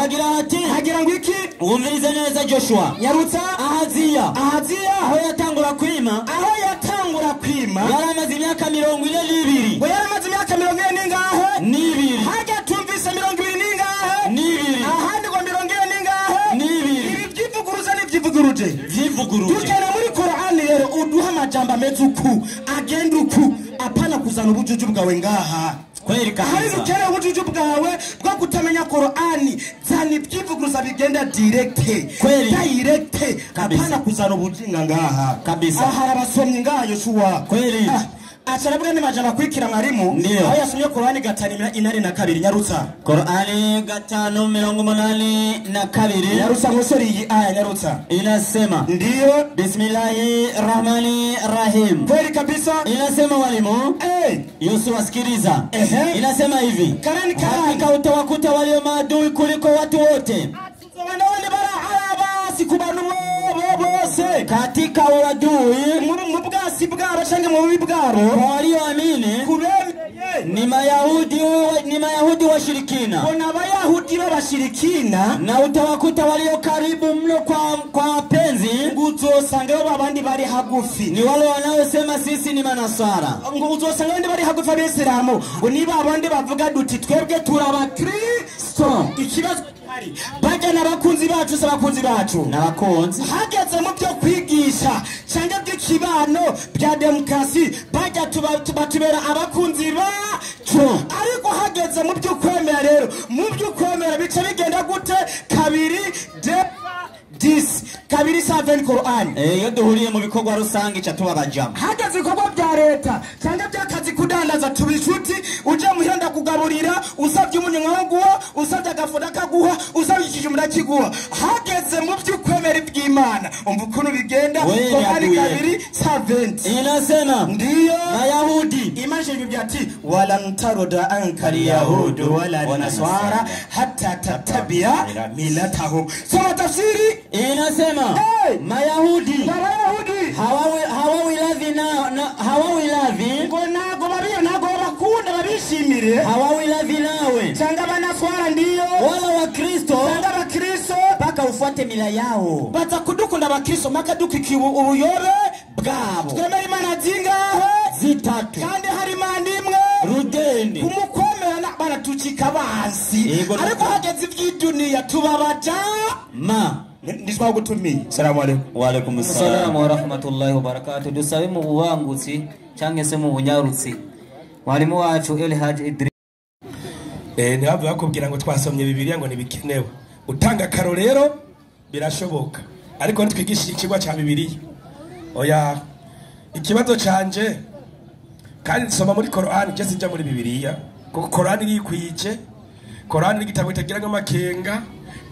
Hagira hati. Hagira ngo iki? Wumvirize neza Joshua. Nyarutsa. Ahaziya. Ahaziya aho yatangura kwima. Aho yatangura kwima. Yari amaze imyaka 42. Ngo yari amaze imyaka 40 n'ingahe? N'ibiri. Hajya tumvise 20 n'ingahe? N'ibiri. Ahandi ngo 40 n'ingahe? N'ibiri. Ibi byivuguruza n'ibyivuguruje. Vyivuguruje. Dukena muri Qur'ani rero uduha amajambo ameze uku, agenda uku, apana kuzana ubujuju bwawe ngaha. Kweli kabisa. Hari dukene ubujuju bwawe bwo kutamenya Qur'ani, zana ibyivuguruza bigenda direct. Kweli. Direct. Apana kuzana ubujinga ngaha. Kabisa. Aha abasomyi ngaha Yoshua. Kweli. Acarabwa ni majambo akurikira mwarimu. Aho yasomye Qur'ani 5:82. Nyarutsa. Qur'ani 5:82. Nyarutsa ngosori iyi aya nyarutsa. Inasema ndiyo Bismillahirrahmanirrahim. Kweli kabisa. Inasema walimu. Yusuf asikiliza. Inasema hivi. Karani hakika utawakuta walio maadui kuliko watu wote. Bose katika uadui mu bwasi bwabo canke mu bubi bwabo walioamini ni Mayahudi washirikina. Bona Abayahudi b'abashirikina. Na utawakuta walio karibu mno kwa wapenzi. Uzosanga babandi bari hagufi ni wale wanaosema sisi ni manasara. Uzosanga abandi bari hagufi abisilamu ngo niba abandi bavuga duti twebwe turabakristo. Ikibazo bajya n'abakunzi bacu se abakunzi bacu n'abakunzi hageze mu byo kwigisha cyangwa by'ikibano bya demokarasi bajya tubatubera abakunzi bacu. Ariko hageze mu byo kwemera rero mu byo kwemera bice bigenda gute? Kabiri d d 10 kabiri 7 Qur'an. Iyo duhuriye mu bikorwa rusange ca tubabajama. Hageze ibikorwa bya leta cyangwa by'akazi kudandaza tuba inshuti, uje muhira ndakugaburira, usabye umunyu nkaguha, usabye agafu ndakaguha, usabye ikijumba ndakiguha. Hageze mu by'ukwemera iby'Imana umva ukuntu bigenda. Qur'an kabiri 7 inasema ndiyo Mayahudi imana byati walan taruda ankal yahudu wala naswara hatta tatabia milatahum. Soma tafsiri inasema hey! Mayahudi hawawilavi ngo nago babiyo nago bakunda babishimire, hawawilavi nawe cyangwa abanaswara ndiyo wala Wakristo cyangwa Abakristo paka ufuate mila yao. Baza kudukunda Abakristo maka dukikiwe ubuyobe bwabo. Twemera Imana zingahe? Zitatu. Kandi hari Imana imwe rudeni kumukomera baratucika bansi, ariko hageze iby'iduniya tubabaja ma ndiswa gutumiye. Salamu alaykum. Wa alaykum assalam wa rahmatullahi wa barakatuh. Dusabe mu bubangutsi cyangwa se mu bunyarutsi mwarimu wacu El Hadj Idris. Ntibavuga bakubwira ngo twasomye Bibiliya ngo ntibikenewe. Utanga karorero birashoboka, ariko ntitwigishe ikigwa cya Bibiliya. Oya, ikibazo canje kandi nsoma muri Qur'an, je sinja muri Bibiliya, kuko Qur'an irikwije, Qur'an ni igitabo kitagira amakenga,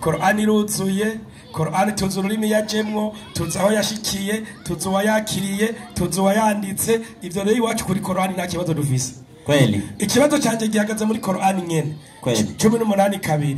Qur'an iruzuye, Qur'an tuzi ururimi yajemwo, tuzi aho yashikiye, tuzi uwayakiriye, tuzi uwayanditse. Ivyo rero iwacu kuri Qur'an nta kibazo dufise. Kweli. Ikibazo canje gihagaze muri Qur'an nyene. Kweli. 18:2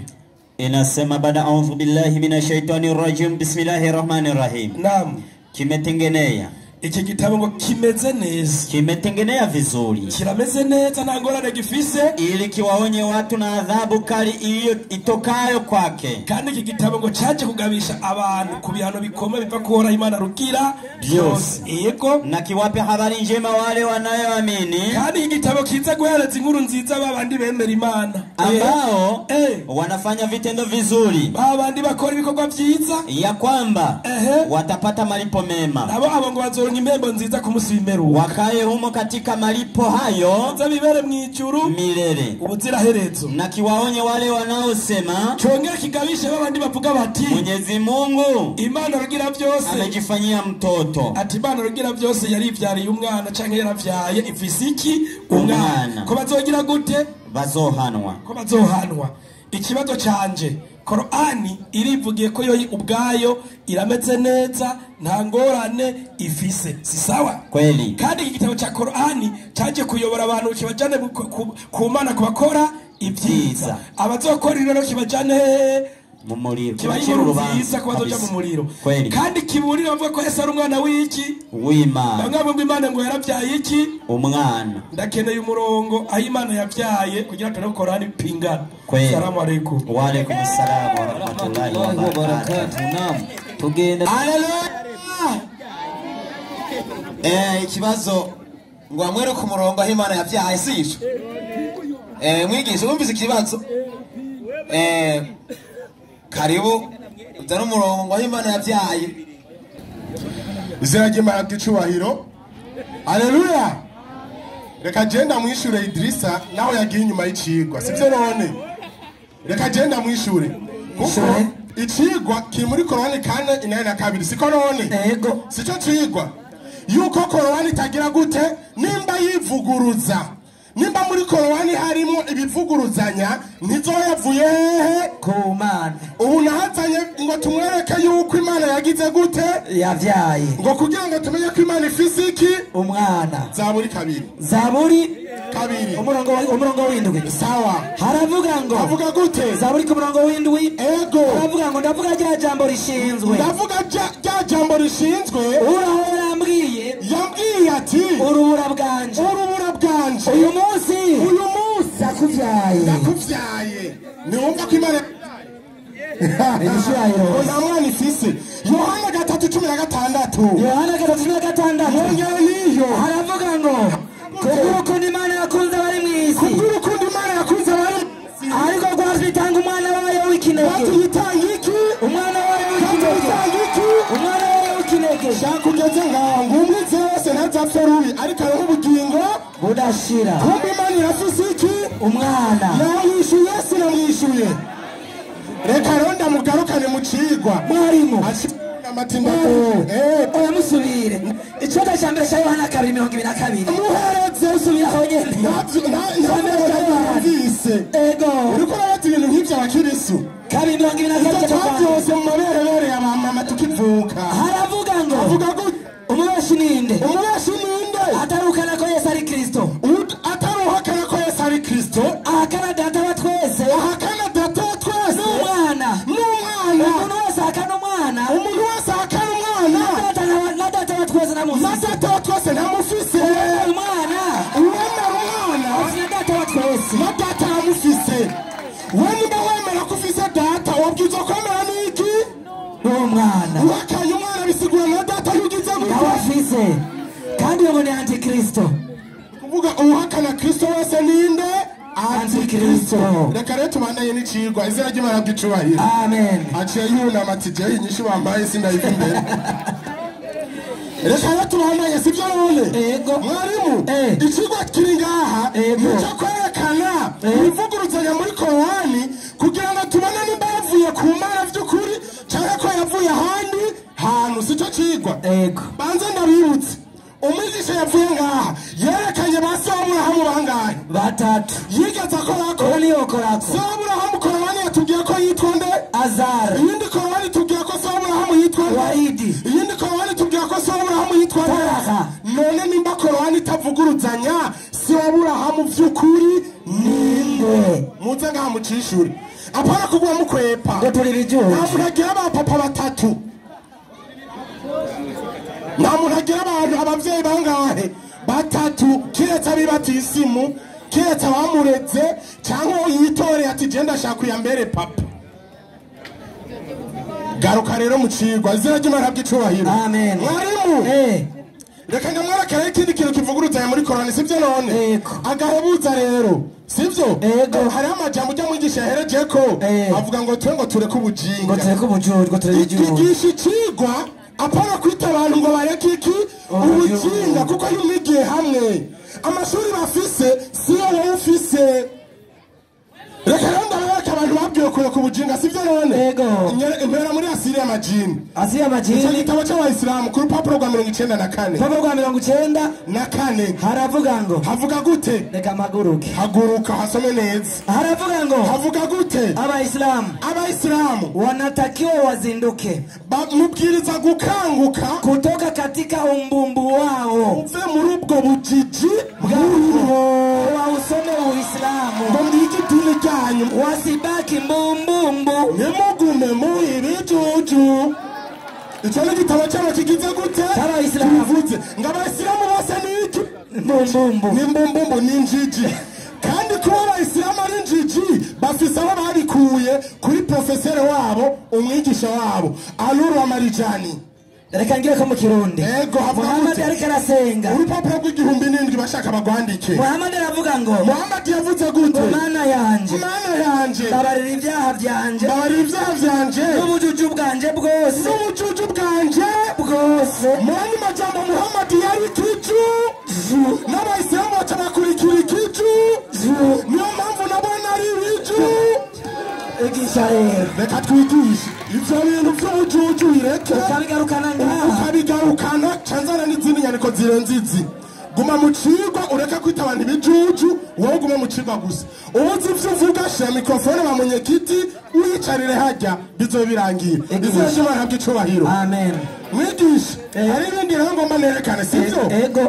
inasema bada a'udhu billahi minash shaitani rajim bismillahir rahmanir rahim. Naam. Kimetengenea iki gitabo ngo kimeze neza, kimetengenea vizuri, kirameze neza nta ngorane gifise, ili kiwaonye watu na adhabu kali iyo itokayo kwake. Kandi iki gitabo ngo cyaje kugabisha abantu ku bihano bikomeye biva kuhora Imana rugira byose. Yego. Na kiwape habari njema wale wanayoamini. Kandi iki gitabo kiza guhereza inkuru nziza babandi bemera Imana, ambao wanafanya vitendo vizuri, babandi bakora ibikorwa byiza, ya kwamba watapata malipo mema. Nabo abo ngo bazoronka impembo nziza ku munsi w'imperuka, wakaye humo katika malipo hayo baza bibere mu ijuru milele ubuziraherezo. Na kiwaonye wale wanaosema, congera kigabishe babandi bavuga bati Mwenyezi Mungu Imana rugira byose amejifanyia mtoto. Ati Imana rugira byose yarivyariye umwana canke yaravyaye ifise iki umwana, ko bazogira gute? Bazohanwa. Ko bazohanwa. Ikibazo canje, Qur'ani irivugiye ko yo ubwayo irameze neza nta ngorane ifise, si sawa? Kweli. Kandi iki gitabo cha Qur'ani cyaje kuyobora abantu kibajane ku Mana kubakora ibyiza, abazokora rero kibajane mu muriro, kibajane urubanza ko bazoja mu muriro. Kandi kiburira bavuga ko Yesu ari umwana w'iki? W'Imana. Bamwe bavuga Imana ngo yaravyaye iki? Umwana. Ndakeneye umurongo aho Imana yavyaye kugira tore Qur'ani pingana. Salamu alaykum. Wa alaykum assalam wa rahmatullahi wa barakatuh. Naam. Tugenda. Haleluya. Ikibazo ngo amwere ku murongo aho Imana yavyaye si ico. Mwigisha wumvise ikibazo? Karibu uzana umurongo aho Imana yavyaye. Izina ry'Imana ry'icubahiro. Haleluya. Reka jenda mwishure Idrisa naho yagiye inyuma y'icigwa, sivyo none? Reka jenda mwishure kuko icigwa kiri muri Korani 4:82, siko none? Yego. Sico cigwa yuko Korani itagira gute nimba yivuguruza, nimba muri Korani harimo ibivuguruzanya ntizoyavuye hehe? Ku Mana. Ubu nahazanye ngo tumwereke yuko Imana yagize gute? Yavyaye. Ngo kugira ngo tumenye ko Imana ifise iki? Umwana. Zaburi 2. Zaburi 2. Umurongo w'indwi. Sawa. Haravuga ngo. Avuga gute? Zaburi ku murongo w'indwi. Ego. Haravuga ngo ndavuga rya jambo rishinzwe. Ndavuga rya jambo rishinzwe. Uhoraho yarambwiye. Yambwiye ati urubura bwanje. Urubura bwanje. Uyu munsi ndakuvyaye. Ndakuvyaye. Niwumva ko Imana nta mwana ifise. Yohana 3:16. Yohana 3:16. Yongera niyo. Haravuga ngo kubw'urukundo Imana yakunze abari mw'isi. Kubw'urukundo Imana yakunze abari mw'isi. Ariko rwatwitanga umwana wayo w'ikinege. Rwatwitanga iki? Umwana wayo w'ikinege. Rwatwitanga iki? Umwana wayo w'ikinege. Shaka ugeze ngaho ngo umwize wese ntazapfe rubi ariko abeho ubugingo budashira. Kumbe Imana irafise iki? Umwana. Yamwishuye sinamwishuye. Reka ronda mugarukane mu cigwa. Mwarimu. Amatinda oya musubire. Icenda ca mbere ca Yohana 2:22. Muhereze usubira aho nyene. Ntavyumvise. Ego. Uriko urabata ibintu nk'ivyo abakirisu. 2:22. Twavyose mu maberebere ya mama tukivuka. Haravuga ngo. Avuga gute? Umubeshi ninde? Umubeshi ninde? Atarukana ko Yesu ari Kristo. Ataruhakana ko Yesu ari Kristo. Ahakana data wa twese. Ahakana data wa twese. N'umwana. N'umwana. Umuntu wese ahakana umwana. Umuntu wese ahakana umwana. Na data wa twese ntamufise. Na data wa twese ntamufise. Umwana. Uwemera umwana. Na data wa twese. Na data aramufise. Wewe nimba wemera ko ufise data wabwirizwa kwemera n'iki? N'umwana. Uhakanye umwana bisigura na data ntugize gute? Nawe afise. Kandi uwo ni antikristo. Kuvuga uhakana Kristo wese ninde? Antikristo. Reka rero tubandanye n'icigwa. Izina ry'Imana ry'icubahiro. Amen. Aciye yunama ati jewe inyishu bambaye sindayiva imbere. Reka rero tubandanye sivyo none? Ego. Mwarimu, icigwa kiri ngaha nico kwerekana ibivuguruzanya muri Korani kugira ngo tubone nimba yavuye ku Mana vy'ukuri canke ko yavuye ahandi hantu. Sico cigwa. Ego. Banze ndabibutse. Umwigisha yavuye ngaha yerekanye ba se w'Aburahamu bangahe? Batatu. Yigeze akorako? Oya ntiyokorako. Se w'Aburahamu Korani yatubwiye ko yitwa nde? Azara. Iyindi Korani tubwiye ko se w'Aburahamu yitwa nde? Waridi. Iyindi Korani tubwiye ko se w'Aburahamu yitwa nde? Taraha. None nimba Korani itavuguruzanya se w'Aburahamu vy'ukuri ninde? Muze ngaha mucishure. Apana kugwa mukwepa. Ngo turi ibijuju. Nta muntu agira abapapa batatu. Nta muntu agira abantu abavyeyi bangahe? Batatu. Kiretse abibatisimu, kiretse abamureze cyangwa yitoreye ati je ndashaka kuyambere papa. Garuka rero mu cigwa. Izina ry'Imana ry'icubahiro. Amen. Mwarimu. Reka ndamwerekere ikindi kintu kivuguruzanya muri Korani sivyo none? Agahebuza rero sivyo? Ego. Hari amajambo ujya mwigisha yaherejeko avuga ngo twe ngo tureke ubujinga. Ngo tureke ubujuju, ngo tureke ibijuju. Igisha icigwa apana kwita abantu ngo bareke iki ubujinga kuko iyo mwigiye hamwe amashuri bafise siyo wowe ufise. Reka rero ndabereka abantu babwiwe kureka ubujinga sivyo none? Ego. Impera muri Asiri y'amajini. Asiri y'amajini. Icyo gitabo cy'abayisilamu ku rupapuro rwa 94. Rupapuro rwa 94. Haravuga ngo. Havuga gute? Reka mpaguruke. Haguruka hasome neza. Haravuga ngo. Havuga gute? Abayisilamu. Abayisilamu wanatakiwa wazinduke. Mubwiriza gukanguka kutoka katika umbumbu wao. Uve muri ubwo bujiji bwabo. Wausome Uislamu. Ngo mwige idini ryanyu. Wasibaki mbumbumbu. Ntimugume mu ibijuju. Icyo ni igitabo cyabo kigize gute? Cy'abayisilamu. Kivuze ngo abayisilamu bose ni iki? Mbumbumbu. Ni mbumbumbu, ni injiji. Kandi kuba abayisilamu ari injiji bafise aho babikuye kuri profesere wabo, umwigisha wabo Aluru wa Marijani. Reka ngire ko mu Kirundi. Ego, havuga Muhammad ariko arasenga. Urupapuro rw'1007 bashaka bagwandike. Muhammad aravuga ngo. Muhammad yavuze gute? Mana yanje. Mana yanje. Babarira ibyaha byanje. Babarira ibyaha byanje. N'ubujuju bwanje bwose. N'ubujuju bwanje bwose. Mu majambo Muhammad yari kiju. N'abayisilamu baca bakurikira ikiju. Niyo mpamvu nabona ari ibiju. Igisha rero. Reka twigishe. Ivyo bintu vy'ubujuju bireke. Ukabigarukana ngaha. Ukabigarukana canzana n'izindi nyandiko zirenze izi. Guma mu cigwa ureke kwita abantu ibijuju, wowe gume mu cigwa gusa. Ubuzi ivyo uvuga shira mikrofone ba munyekiti wiyicarire harya bizobe birangiye. Izina ry'Imana ry'icubahiro. Amen. Mwigisha, hari ibindi rero ngomba nerekane sivyo?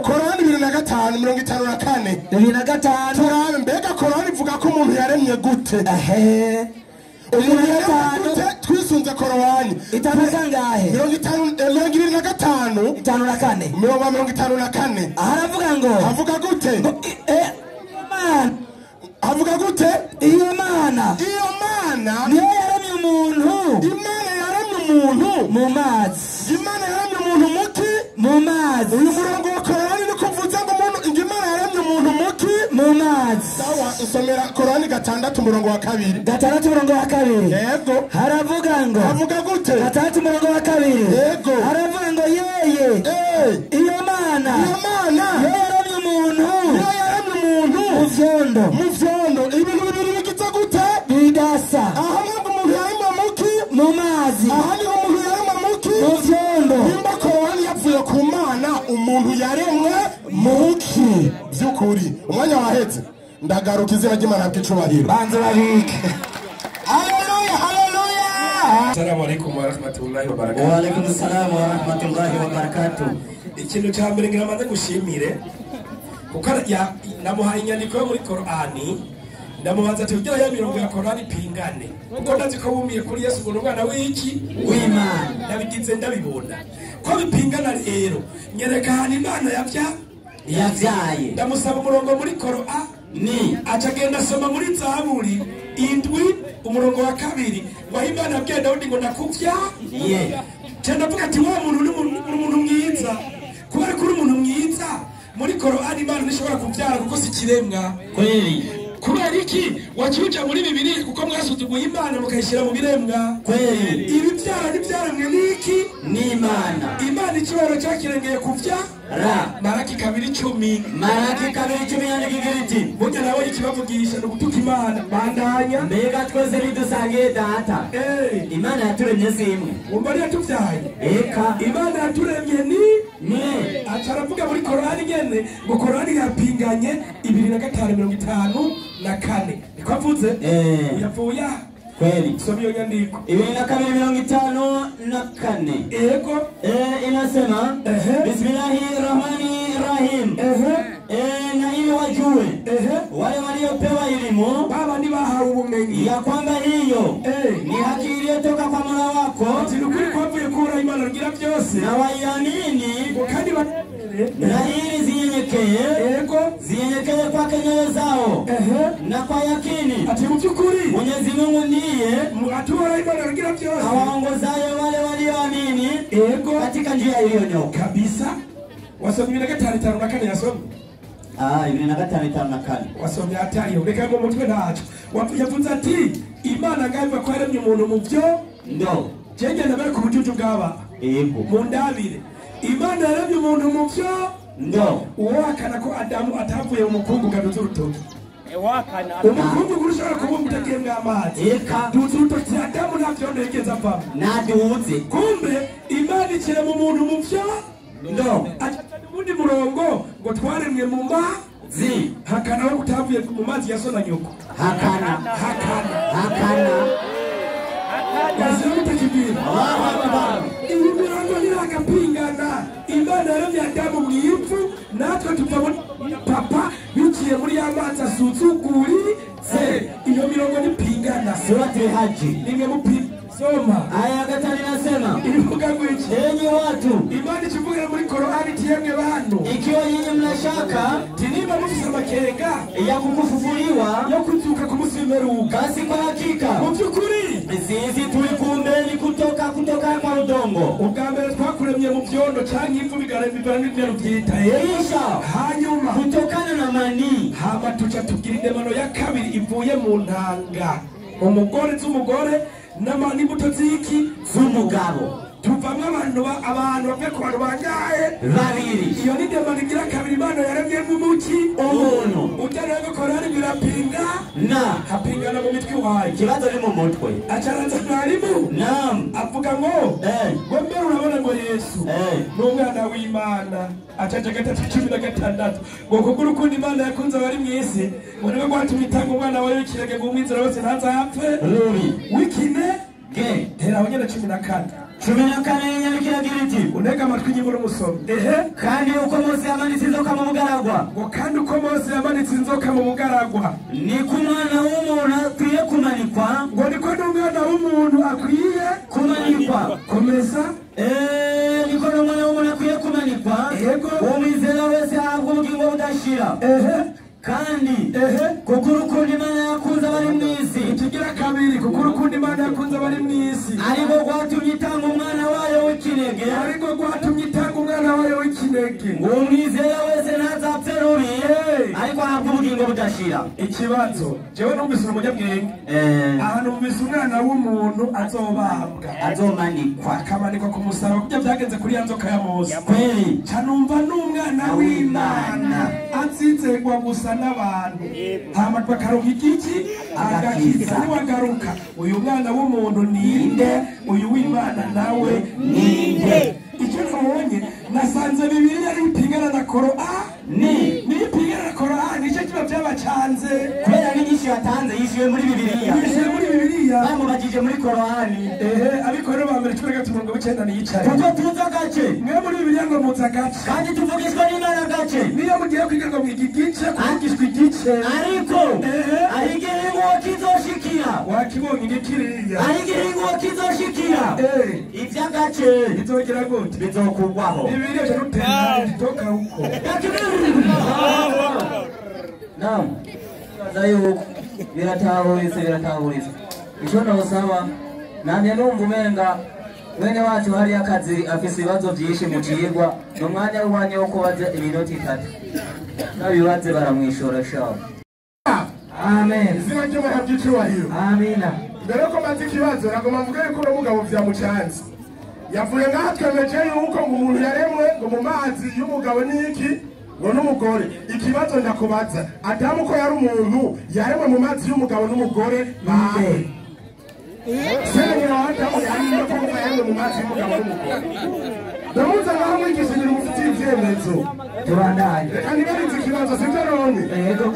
Korani 25 54. 25. Turabe mbega Korani ivuga ko umuntu yaremye gute? Umuntu yaremye twisunze Korani. Itanu kangahe? 25. 54. 54. Haravuga ngo. Havuga gute? Havuga gute? Iyo Mana. Iyo Mana niyo yaremye umuntu. Imana yaremye umuntu mu mazi. Imana yaremye umuntu muki? Mu mazi. Uyu murongo wa Korani niko uvuze ngo umuntu Imana yaremye umuntu muki? Mu mazi. Sawa, usomera Korani 6 umurongo wa 2. 6 umurongo wa 2. Yego. Haravuga ngo. Havuga gute? 6 umurongo wa 2. Yego. Haravuga ngo yeye. Iyo Mana. Iyo Mana. Niyo yaremye umuntu. Niyo yaremye umuntu. Mu vyondo. Mu vyondo. Ibintu bibiri bigize gute? Bidasa. Aho ngo umuntu yaremye Byukuri umwanya waheze ndagaruka izina ry'Imana bw'icubahiro. Banze babike. Haleluya, haleluya. Assalamu alaikum wa rahmatullahi wa barakatuh. Wa alaikum assalam wa rahmatullahi wa barakatuh. Ikintu cya mbere ngira maze gushimire kuko namuhaye inyandiko yo muri Korani, ndamubaza ati ugira ya mirongo ya Korani pingane, kuko ndazi ko bumiye kuri Yesu ngo umwana w'iki w'Imana, ndabigize ndabibona ko bipingana. Rero nyereka ahantu Imana yavyaye. Ndamusaba umurongo muri Korani, aca agenda asoma muri Zaburi 7 umurongo wa 2 ngo aho Imana yabwiye Dawudi ngo ndakuvya. Ndavuga ati wa muntu ni umuntu mwiza, kubera ko uri umuntu mwiza muri Korani Imana ntishobora kubyara kuko si kiremwa. Kweli. Kubera iki wakiuja muri Bibiliya kuko mwasuzuguye Imana mukayishyira mu biremwa. Kweli. Ibi byara ntibyaremwe n'iki? N'Imana. Imana icyubahiro cyakirengeye kuvya ra. Maraki 2:10. Maraki 2:10 yandika iti burya nawe ikibavugisha ni ugutuka Imana. Bandanya. Mbega twese bidusangiye data. Imana yaturemye si imwe. Umva ariyo yatuvyaye. Eka. Imana yaturemye ni aca aravuga muri Korani nyene ngo Korani yapinganye 25:54 niko avuze. Yavuye kweli. Soma iyo nyandiko 22:54. Ego. Inasema Bismillahirrahmanirrahim. Na ili wajue wale waliopewa elimu, baba ni bahawe ubumenyi, ya kwamba hiyo ni haki iliyotoka kwa Mola wako, ati nukuri kwavuye kura Imana rugira byose, na waiamini kandi na ili zinyenyekee, zinyenyekee kwake nyoyo zao na kwa yakini, ati mu by'ukuri Mwenyezi Mungu ndiye atura Imana rugira byose awaongozaye wale walioamini katika njia iliyonyooka kabisa. Wasomye 25:54 yasomye. 25:54 wasomye atariyo reka ngo mutwe ntaco. Yavuze ati Imana ngaiva ko yaremye umuntu mu byo ndo jengenda bari ku bujuju bwaba. Yego. Mu ndabire Imana yaremye umuntu mu byo ndo. Uwakana ko Adamu atavuye mu mukungugu aduze urutoki. Umukungugu ushobora kuba utagiye mw'amazi. Eka. Duze urutoki Adamu nta vyondo yigeze avamo. Naduze. Kumbe Imana ikirema umuntu mu byo ndo. Ubundi murongo ngo twaremwe mu mazi, hakana wo utavuye mu mazi ya so na nyoko. Hakana. Hakana. Hakana. Wasilamu takibiri. Allahu Akbar. Iyi mirongo ntiragapingana. Imana yaremye Adamu mu ivu, natwe tuva muri papa biciye muri ya mazi asuzuguritse. Iyo mirongo ntipingana. Surati Haji. Nimwe mupinga. Soma. Aya 5 inasema ivuga ngo iki? Enyi watu, Imana ikivugira muri Korani iti yemwe bantu, ikiwa nyinyi mnashaka tinimba mufise amakenga ya kukufufuliwa, yo kuzuka ku munsi w'imperuka, basi kwa hakika mu by'ukuri sisi tulikuumbeni kutoka kwa udongo. Ubwa mbere twakuremye mu vyondo canke ivu bigaragara n'ibintu vyita. Kisha hanyuma kutokana na manii hama tuca tugira indemano ya kabiri ivuye mu ntanga, umugore z'umugore n'imbuto z'iki z'umugabo. Tuvamwo abantu bavuye ku bantu bangahe? Babiri. Iyo ni indemano igira kabiri Imana yaremyemo umuki umuntu. Ujya rero Korani birapinga na hapingana mu mitwe iwayo. Ikibazo ni mu mutwe. Acaranza mwarimu. Naam. Avuga ngo ngo mbere urabona ngo Yesu ni umwana w'Imana. Acaca 3:16 ngo kuko urukundo Imana yakunze abari mu isi ngo niwe rwatumye itanga umwana wayo w'ikirenge ngo umwizera wese ntazapfe. Rubi. Wikine ge. Hera aho nyene 14. 14 nyandikira iti unega amatwi nyibura umusomyi. Kandi uko Mose yamanitse inzoka mu bugaragwa, ngo kandi uko Mose yamanitse inzoka mu bugaragwa, niko umwana w'umuntu akwiye kumanikwa, ngo niko n'umwana w'umuntu akwiye kumanikwa. Komeza. Niko n'umwana w'umuntu akwiye kumanikwa. Yego. Umwizera wese ahabwa ubugingo budashira. Kandi kuko urukundo Imana yakunze abari mu isi, ikigira kabiri, kuko urukundo Imana yakunze abari mu isi, ariko rwatumye itanga umwana wayo w'ikinege, ariko rwatumye itanga umwana wayo w'ikinege, ngo umwizera wese ntazapfe rubi, ariko ahabwa ubugingo budashira. Ikibazo jewe numvise umunyabwenge aha, numvise umwana w'umuntu azobambwa, azomanikwa, akamanikwa ku musaraba kuko byagenze kuri ya nzoka ya Mose. Kweli. Ca numva n'umwana w'Imana azizegwa gusa n'abantu, hama bakaronka igiki agakiza. Niwagaruka uyu mwana w'umuntu ninde? Uyu w'Imana nawe ninde? Icyo nabonye nasanze Bibiliya ari ipingana na Korani. Niyo Byamucanze kubera n'inyishu yatanze yishyuwe muri Bibiliya. Yishyuwe muri Bibiliya. Bamubajije muri Korani. Abikora ba mbere 13 niyicaye. Kuko tuzi agace. Mwe muri Bibiliya ngo muzi agace. Kandi tuvugishwa n'Imana agace. Niyo mugiye kwiga ngo mwiga igice kuvugishwa igice. Ariko aho igihingo kizoshikira. Wakibonye igikiriya. Aho igihingo kizoshikira. Iby'agace bizogira gute? Bizokugwaho. Bibiliya cyarutera toka huko. Naam. Yuko biratahuritse biratahuritse. Icyo nosaba namye numva umenga mwene wacu hariya akazi afise ibibazo byinshi mu cigwa, ni umwanya w'iwanyu wo kubaza iminota 3. N'abibaze baramwishora shaho. Amen. Izina ry'Imana ry'icyubahiro. Amina. Mbere yuko mbanza ikibazo nagomba mvuge yuko uno mugabo vyamucanze. Yavuye ngaha twemeje yuko ngo umuntu yaremwe ngo mu mazi y'umugabo n'iki ngo n'umugore. Ikibazo ndakubaza, Adamu ko yari umuntu yaremwe mu mazi y'umugabo n'umugore bahe? Senyera Adamu yaremwe mu mazi y'umugabo n'umugore. Ndamuza ngaha mwigisha ibintu mufitiye ivyemezo. Tubandanye. Reka ntibarize ikibazo sivyo none?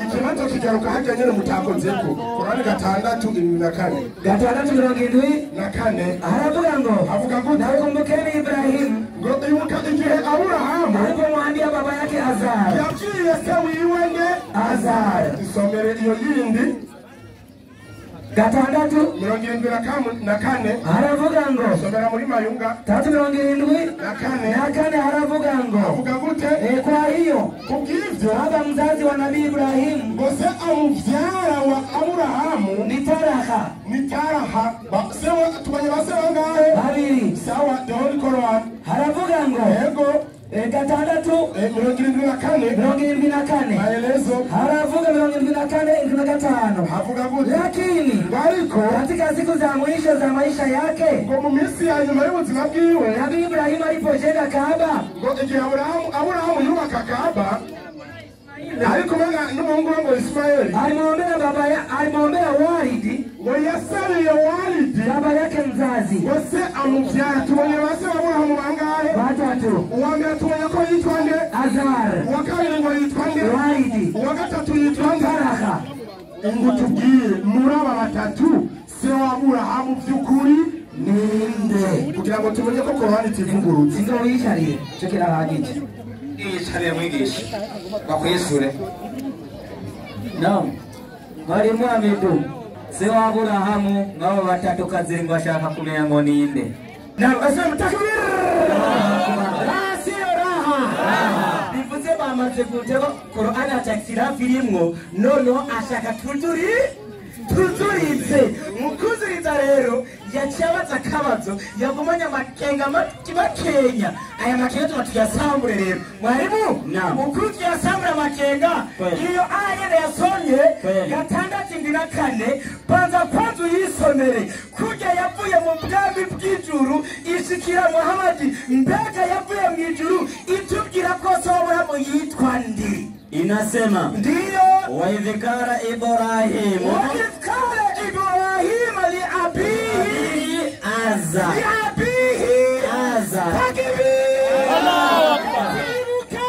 Ikibazo kigaruka harya nyene mutakozeko. Korani 6:74. 6:74. Haravuga ngo avuga gute? Nakumbukeni Ibrahimu. Ngo ibuka igihe Aburahamu alipomwambia baba yake Azar. Yabwiye se wiwe nge Azar. Isomere iyo yindi. 6:74. Haravuga ngo somera muri Mayunga. 3:74. Haravuga ngo avuga gute? Kwa hiyo kubw'ivyo baba mzazi wa Nabii Ibrahimu ngo se amuvyara wa Aburahamu ni Taraha. Ni Taraha. Sewa tubanye base bangahe? Babiri. Sawa, the Holy Quran. Haravuga ngo yego 6:74. 74. Maelezo. Haravuga 74 75. Havuga gute? Lakini ariko katika siku za mwisho za maisha yake ngo mu minsi ya nyuma y'ubuzima bwiwe Nabii Ibrahimu alipojenga Kaaba, ngo igihe Aburahamu yubaka Kaaba ari kumwe n'umuhungu we ngo Ismaeli, alimwombea baba alimwombea walidi, ngo yasabiye walidi baba yake mzazi, ngo se amubyara. Tubonye base Aburahamu bangahe? Batatu. Uwa mbere tubonye ko yitwa nde? Azar. Uwa kabiri ngo yitwa nde? Walidi. Uwa gatatu yitwa nde? Taraha. Ngo tubwire muri aba batatu se wa Aburahamu by'ukuri ninde? Kugira ngo tumenye ko Korani itivugurutse. Sinzo wiyicariye cyo kirahagije. Yicariye mwigisha bakwishure. Naam. Mwalimu Amidu se wa Aburahamu ngabo batatu kaziri ngo ashaka kumenya ngo ninde? Naam, asema takbir. Sio raha. Bivuze bamaze gutego Korani atakirafi rimwo noneho ashaka tuzuritse mukuzuriza rero yaciye abaza akabazo yagumanye amakenga makenya. Aya makenga tuba tuyasambure rero mwarimu, ukuri tuyasambure amakenga. Iyo aya yasomye 6:74 banza kwanza uyisomere kurya yavuye mu bwami bw'ijuru ishikira Muhammad. Mbega yavuye mu ijuru itubwira ko se w'Aburahamu yitwa ndi? Inasema ndiyo waidhikara Ibrahimu, waidhikara Ibrahimu li abihi Azar, li abihi Azar. Takbir. Allahu Akbar. Ibuka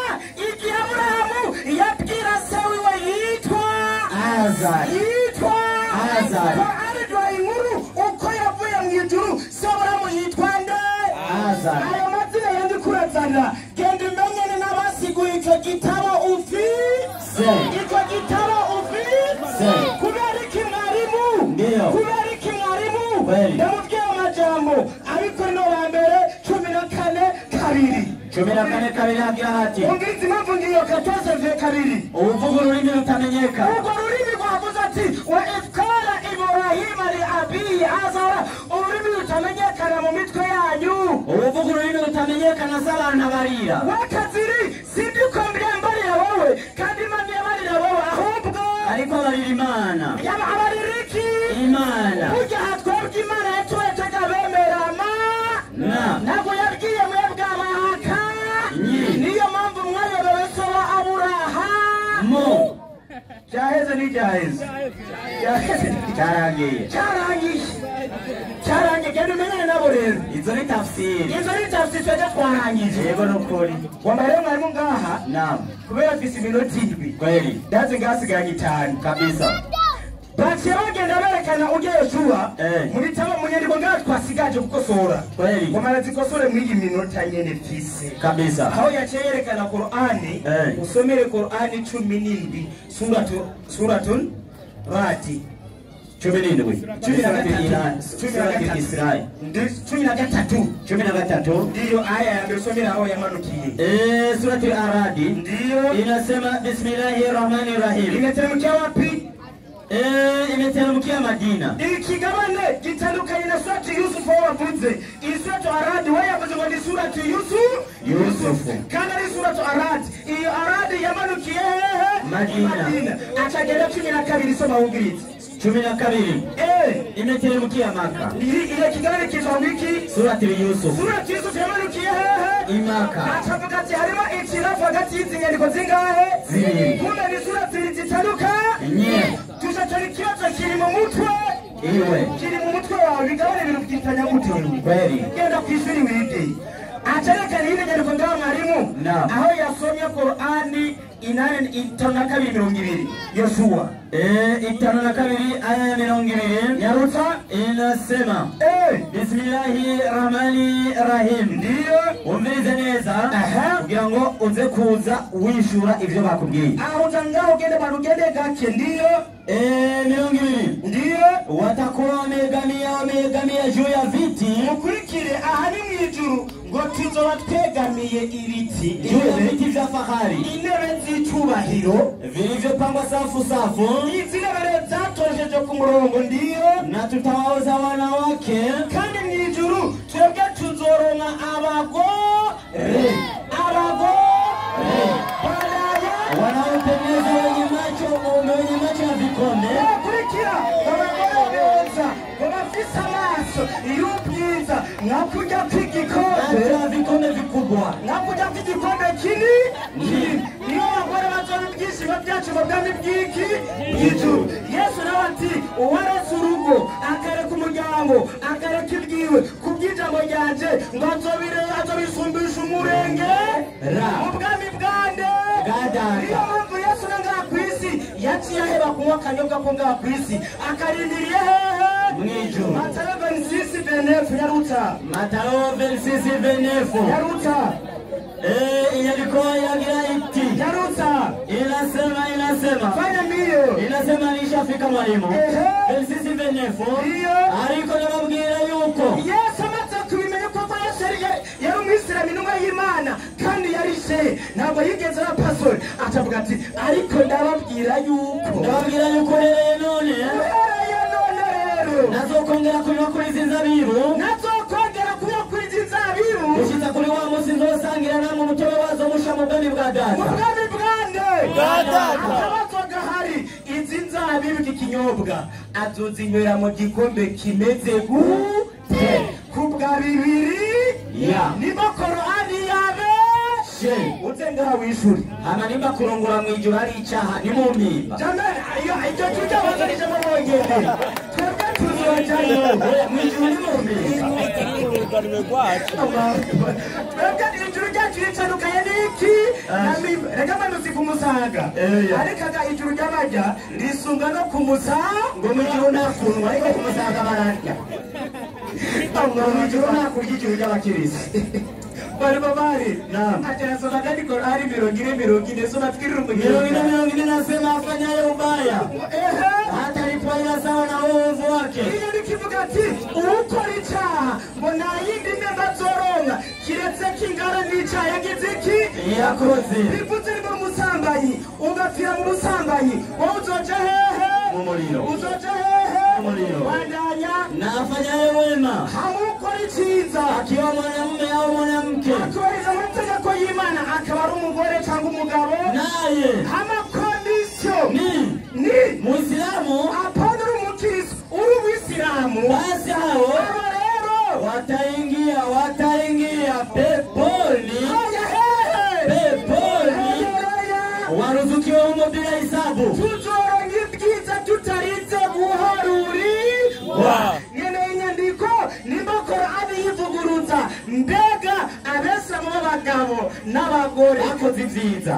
igihe Aburahamu yabwira se wiwe yitwa Azar, yitwa Azar. Ko inkuru uko yavuye mu ijuru se Aburahamu yitwa nde? Azar. Ayo mazina yandi kurazana genda umenyene n'abasiguye ico gitabo ufi icyo gitabo ufite. Kubera iki mwarimu? Kubera iki mwarimu? Ndamubwiye amajambo ariko no wa mbere 14:2. 14:2 hagira hati umviriza impamvu ngiyo 14:2. Uvuga ururimi rutamenyeka. Urwo rurimi rwavuze ati wa ifkara Ibrahima li abihi Azara. Ururimi rutamenyekana mu mitwe yanyu. Uvuga ururimi rutamenyekana z'abantu abarira. Wakaziri sindiko mbarira wowe kandi Imana yabarira wowe ahubwo ariko abarira Imana. Yaba abarira iki? Imana. Burya hatwebwe Imana yatuwetega bemera ma ntabwo yabwiye mwebwe abahaka. Niyo mpamvu mwayobewe so wa Aburahamu. Cyaheze ni cyaheze. Cyarangiye. Cyarangiye. Cyarangiye. Genda umenyane nabo rero. Izo ni tafsiri. Izo ni tafsiri twajya twarangije. Yego nukuri. Wambaye rero mwarimu ngaha. Naam. Kubera mfise iminota 7. Kweli. Ndazi ngasigaranye 5 kabisa. Baciye bagenda berekana ujya Yoshua mu bitabo mu nyandiko ngaha twasigaje gukosora. Kweli. Wamara zikosore muri iyi minota nyene mfise. Kabisa. Aho yaciye yerekana Qur'ani, usomere Qur'ani 17 suratun Radi. 17. 13. 13 ndiyo aya ya mbere usomera aho yamanukiye. Surati Aradi ndiyo inasema bismillahirrahmanirrahim. Inateremkia wapi? Imeteremkia Madina. Ikigabane gitandukanye na surati Yusuf aho wavuze. Iyi surati Aradi we yavuze ngo ni surati Yusuf. Kandi ari surati Aradi. Iyo Aradi yamanukiye hehe? Madina. Acagera 12 soma wumvirize. 12. Imeteremkia Maka. Ile kigabane kitwa wiki Surati Yusuf. Surati Yusuf yamanukiye hehe? Imaka. Acavuga ati harimo ikirafu hagati y'izi nyandiko zingahe? Zibiri. Kumbe ni surati zitanuka? Nye. Tuzatora ikibazo kiri mu mutwe. Iwe. Kiri mu mutwe wawe bigabane ibintu byitanya gute? Kweli. Genda ku ishuri wige. Acarekana iyi nyandiko ngaho mwarimu. Aho yasomye Qur'ani 8:52 Yoshua. 52 aya ya 20. Nyarutsa inasema Bismillahirrahmanirrahim. Ndiyo. Umvirize neza kugira ngo uze kuza wishura ivyo bakubwiye. Aho utangaho ugende barugende gake. Ndiyo. 20. Ndiyo. Watakuwa wameegamia juu ya viti. Mukurikire aha ni mwijuru ngo tuzoba twegamiye ibiti. Juu ya viti vya fahari. Intebe z'icubahiro vilivyopangwa safu safu. Izi ntebe zatosheje ku murongo. Ndiyo. Na tutawaoza wanawake. Kandi mwijuru twebwe tuzoronka abagore. Abagore. Wanaopendeza wenye macho ya vikombe. Kurikira abagore beza bafise amaso y'ubwiza nka kurya kw'igikombe. Ya vikombe vikubwa. Nka kurya kw'igikombe kinini. Niyo abagore bazoba ibyishimo byacu mu bwami bw'iki bw'ijuru. Yesu nawe ati uwaretse urugo akareka umuryango akareka ibyiwe kubw'ijambo ryanje ngo azobisumbisha umurenge mu bwami bwande. Niyo mpamvu Yesu na ngaha ku isi yaciye aheba kunywa akanyobwa ko ngaha ku isi akarindiriye hehe? Mwijuru. Matayo 26:29 yarutsa. Matayo 26:29 yarutsa. Inyandiko yagira iti. Yarutsa. Inasema. Fanya mbio. Inasema nishafika mwalimu. 26:29. Ndiyo. Ariko nababwira yuko Yesu amaze kubimenya ko Yesu yari umwisilamu intumwa y'Imana kandi yari shehe ntabwo yigeze aba pastori. Atavuga ati ariko ndababwira yuko uhereye none rero nazokongera kunywa kuri izi nzabibu. Nazokongera kunywa kuri izi nzabibu gushitsa kuri wa munsi nzosangira namwe umutobe wazo musha mu bwami bwa data. Mu bwami bwande? Bwa data. Akabazo gahari izi nzabibu iki kinyobwa azozinywera mu gikombe kimeze gute? Kubwa bibiri niba Qur'ani yabe uze ngaha wishuri. Hama nimba kurongora mwijuru ari icaha ni mu mpimba. Jamani iyo icyo tujya bazanije mu bongere. Twebwe tuzojayo mwijuru ni mu mpimba. Twebwe ijuru ryacu ritandukanye n'iki? Reka manuzi ku musaga. Ariko aga ijuru ry'abajya risunga no ku musaga. Ngo mwijuru nta kunwa ariko ku musaga bararya. Ngo mwijuru nta kurya ijuru ry'abakirisi. Bari. Naam. Acha kandi Qur'ani 40:40 soma twirira umugeni. 40:40 nasema afanyaye ubaya hatalipwa ila sawa na uovu wake. Iyo nikivuga ati ukora icyaha ngo nta yindi nemba azoronka kiretse kingana n'icyaha yagize iki? Yakoze. Bivuze niba umusambanyi ugapfira mu busambanyi wowe uzoja hehe? Mu muriro. Uzoja hehe? Mu muriro. Bandanya. Na afanyaye wema hamwe ukora icyiza akiwa mwanamume au mwanamke akubahiriza amategeko y'Imana akaba ari umugore cyangwa umugabo naye amakondisiyo ni Muislamu apana uri umukristo uri umwisilamu basi hao abo rero wataingia peponi. Peponi waruzukiwa humo bila hisabu. Tuzoronka ibyiza tutarinze guharuri. Nyene inyandiko nimba Mbega abesilamu b'abagabo n'abagore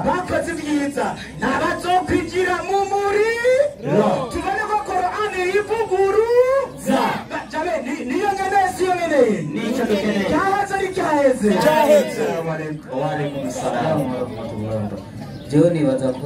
bakoze ibyiza ntabazokwigira mu muriro. Tubone ko Korani ivuguruza. Jabe niyo nkeneye, siyo nkeneye? Nicyo dukeneye. Cyaheze ari cyaheze. Wa alaikum salam wa rahmatullahi. Jewe nibaza ko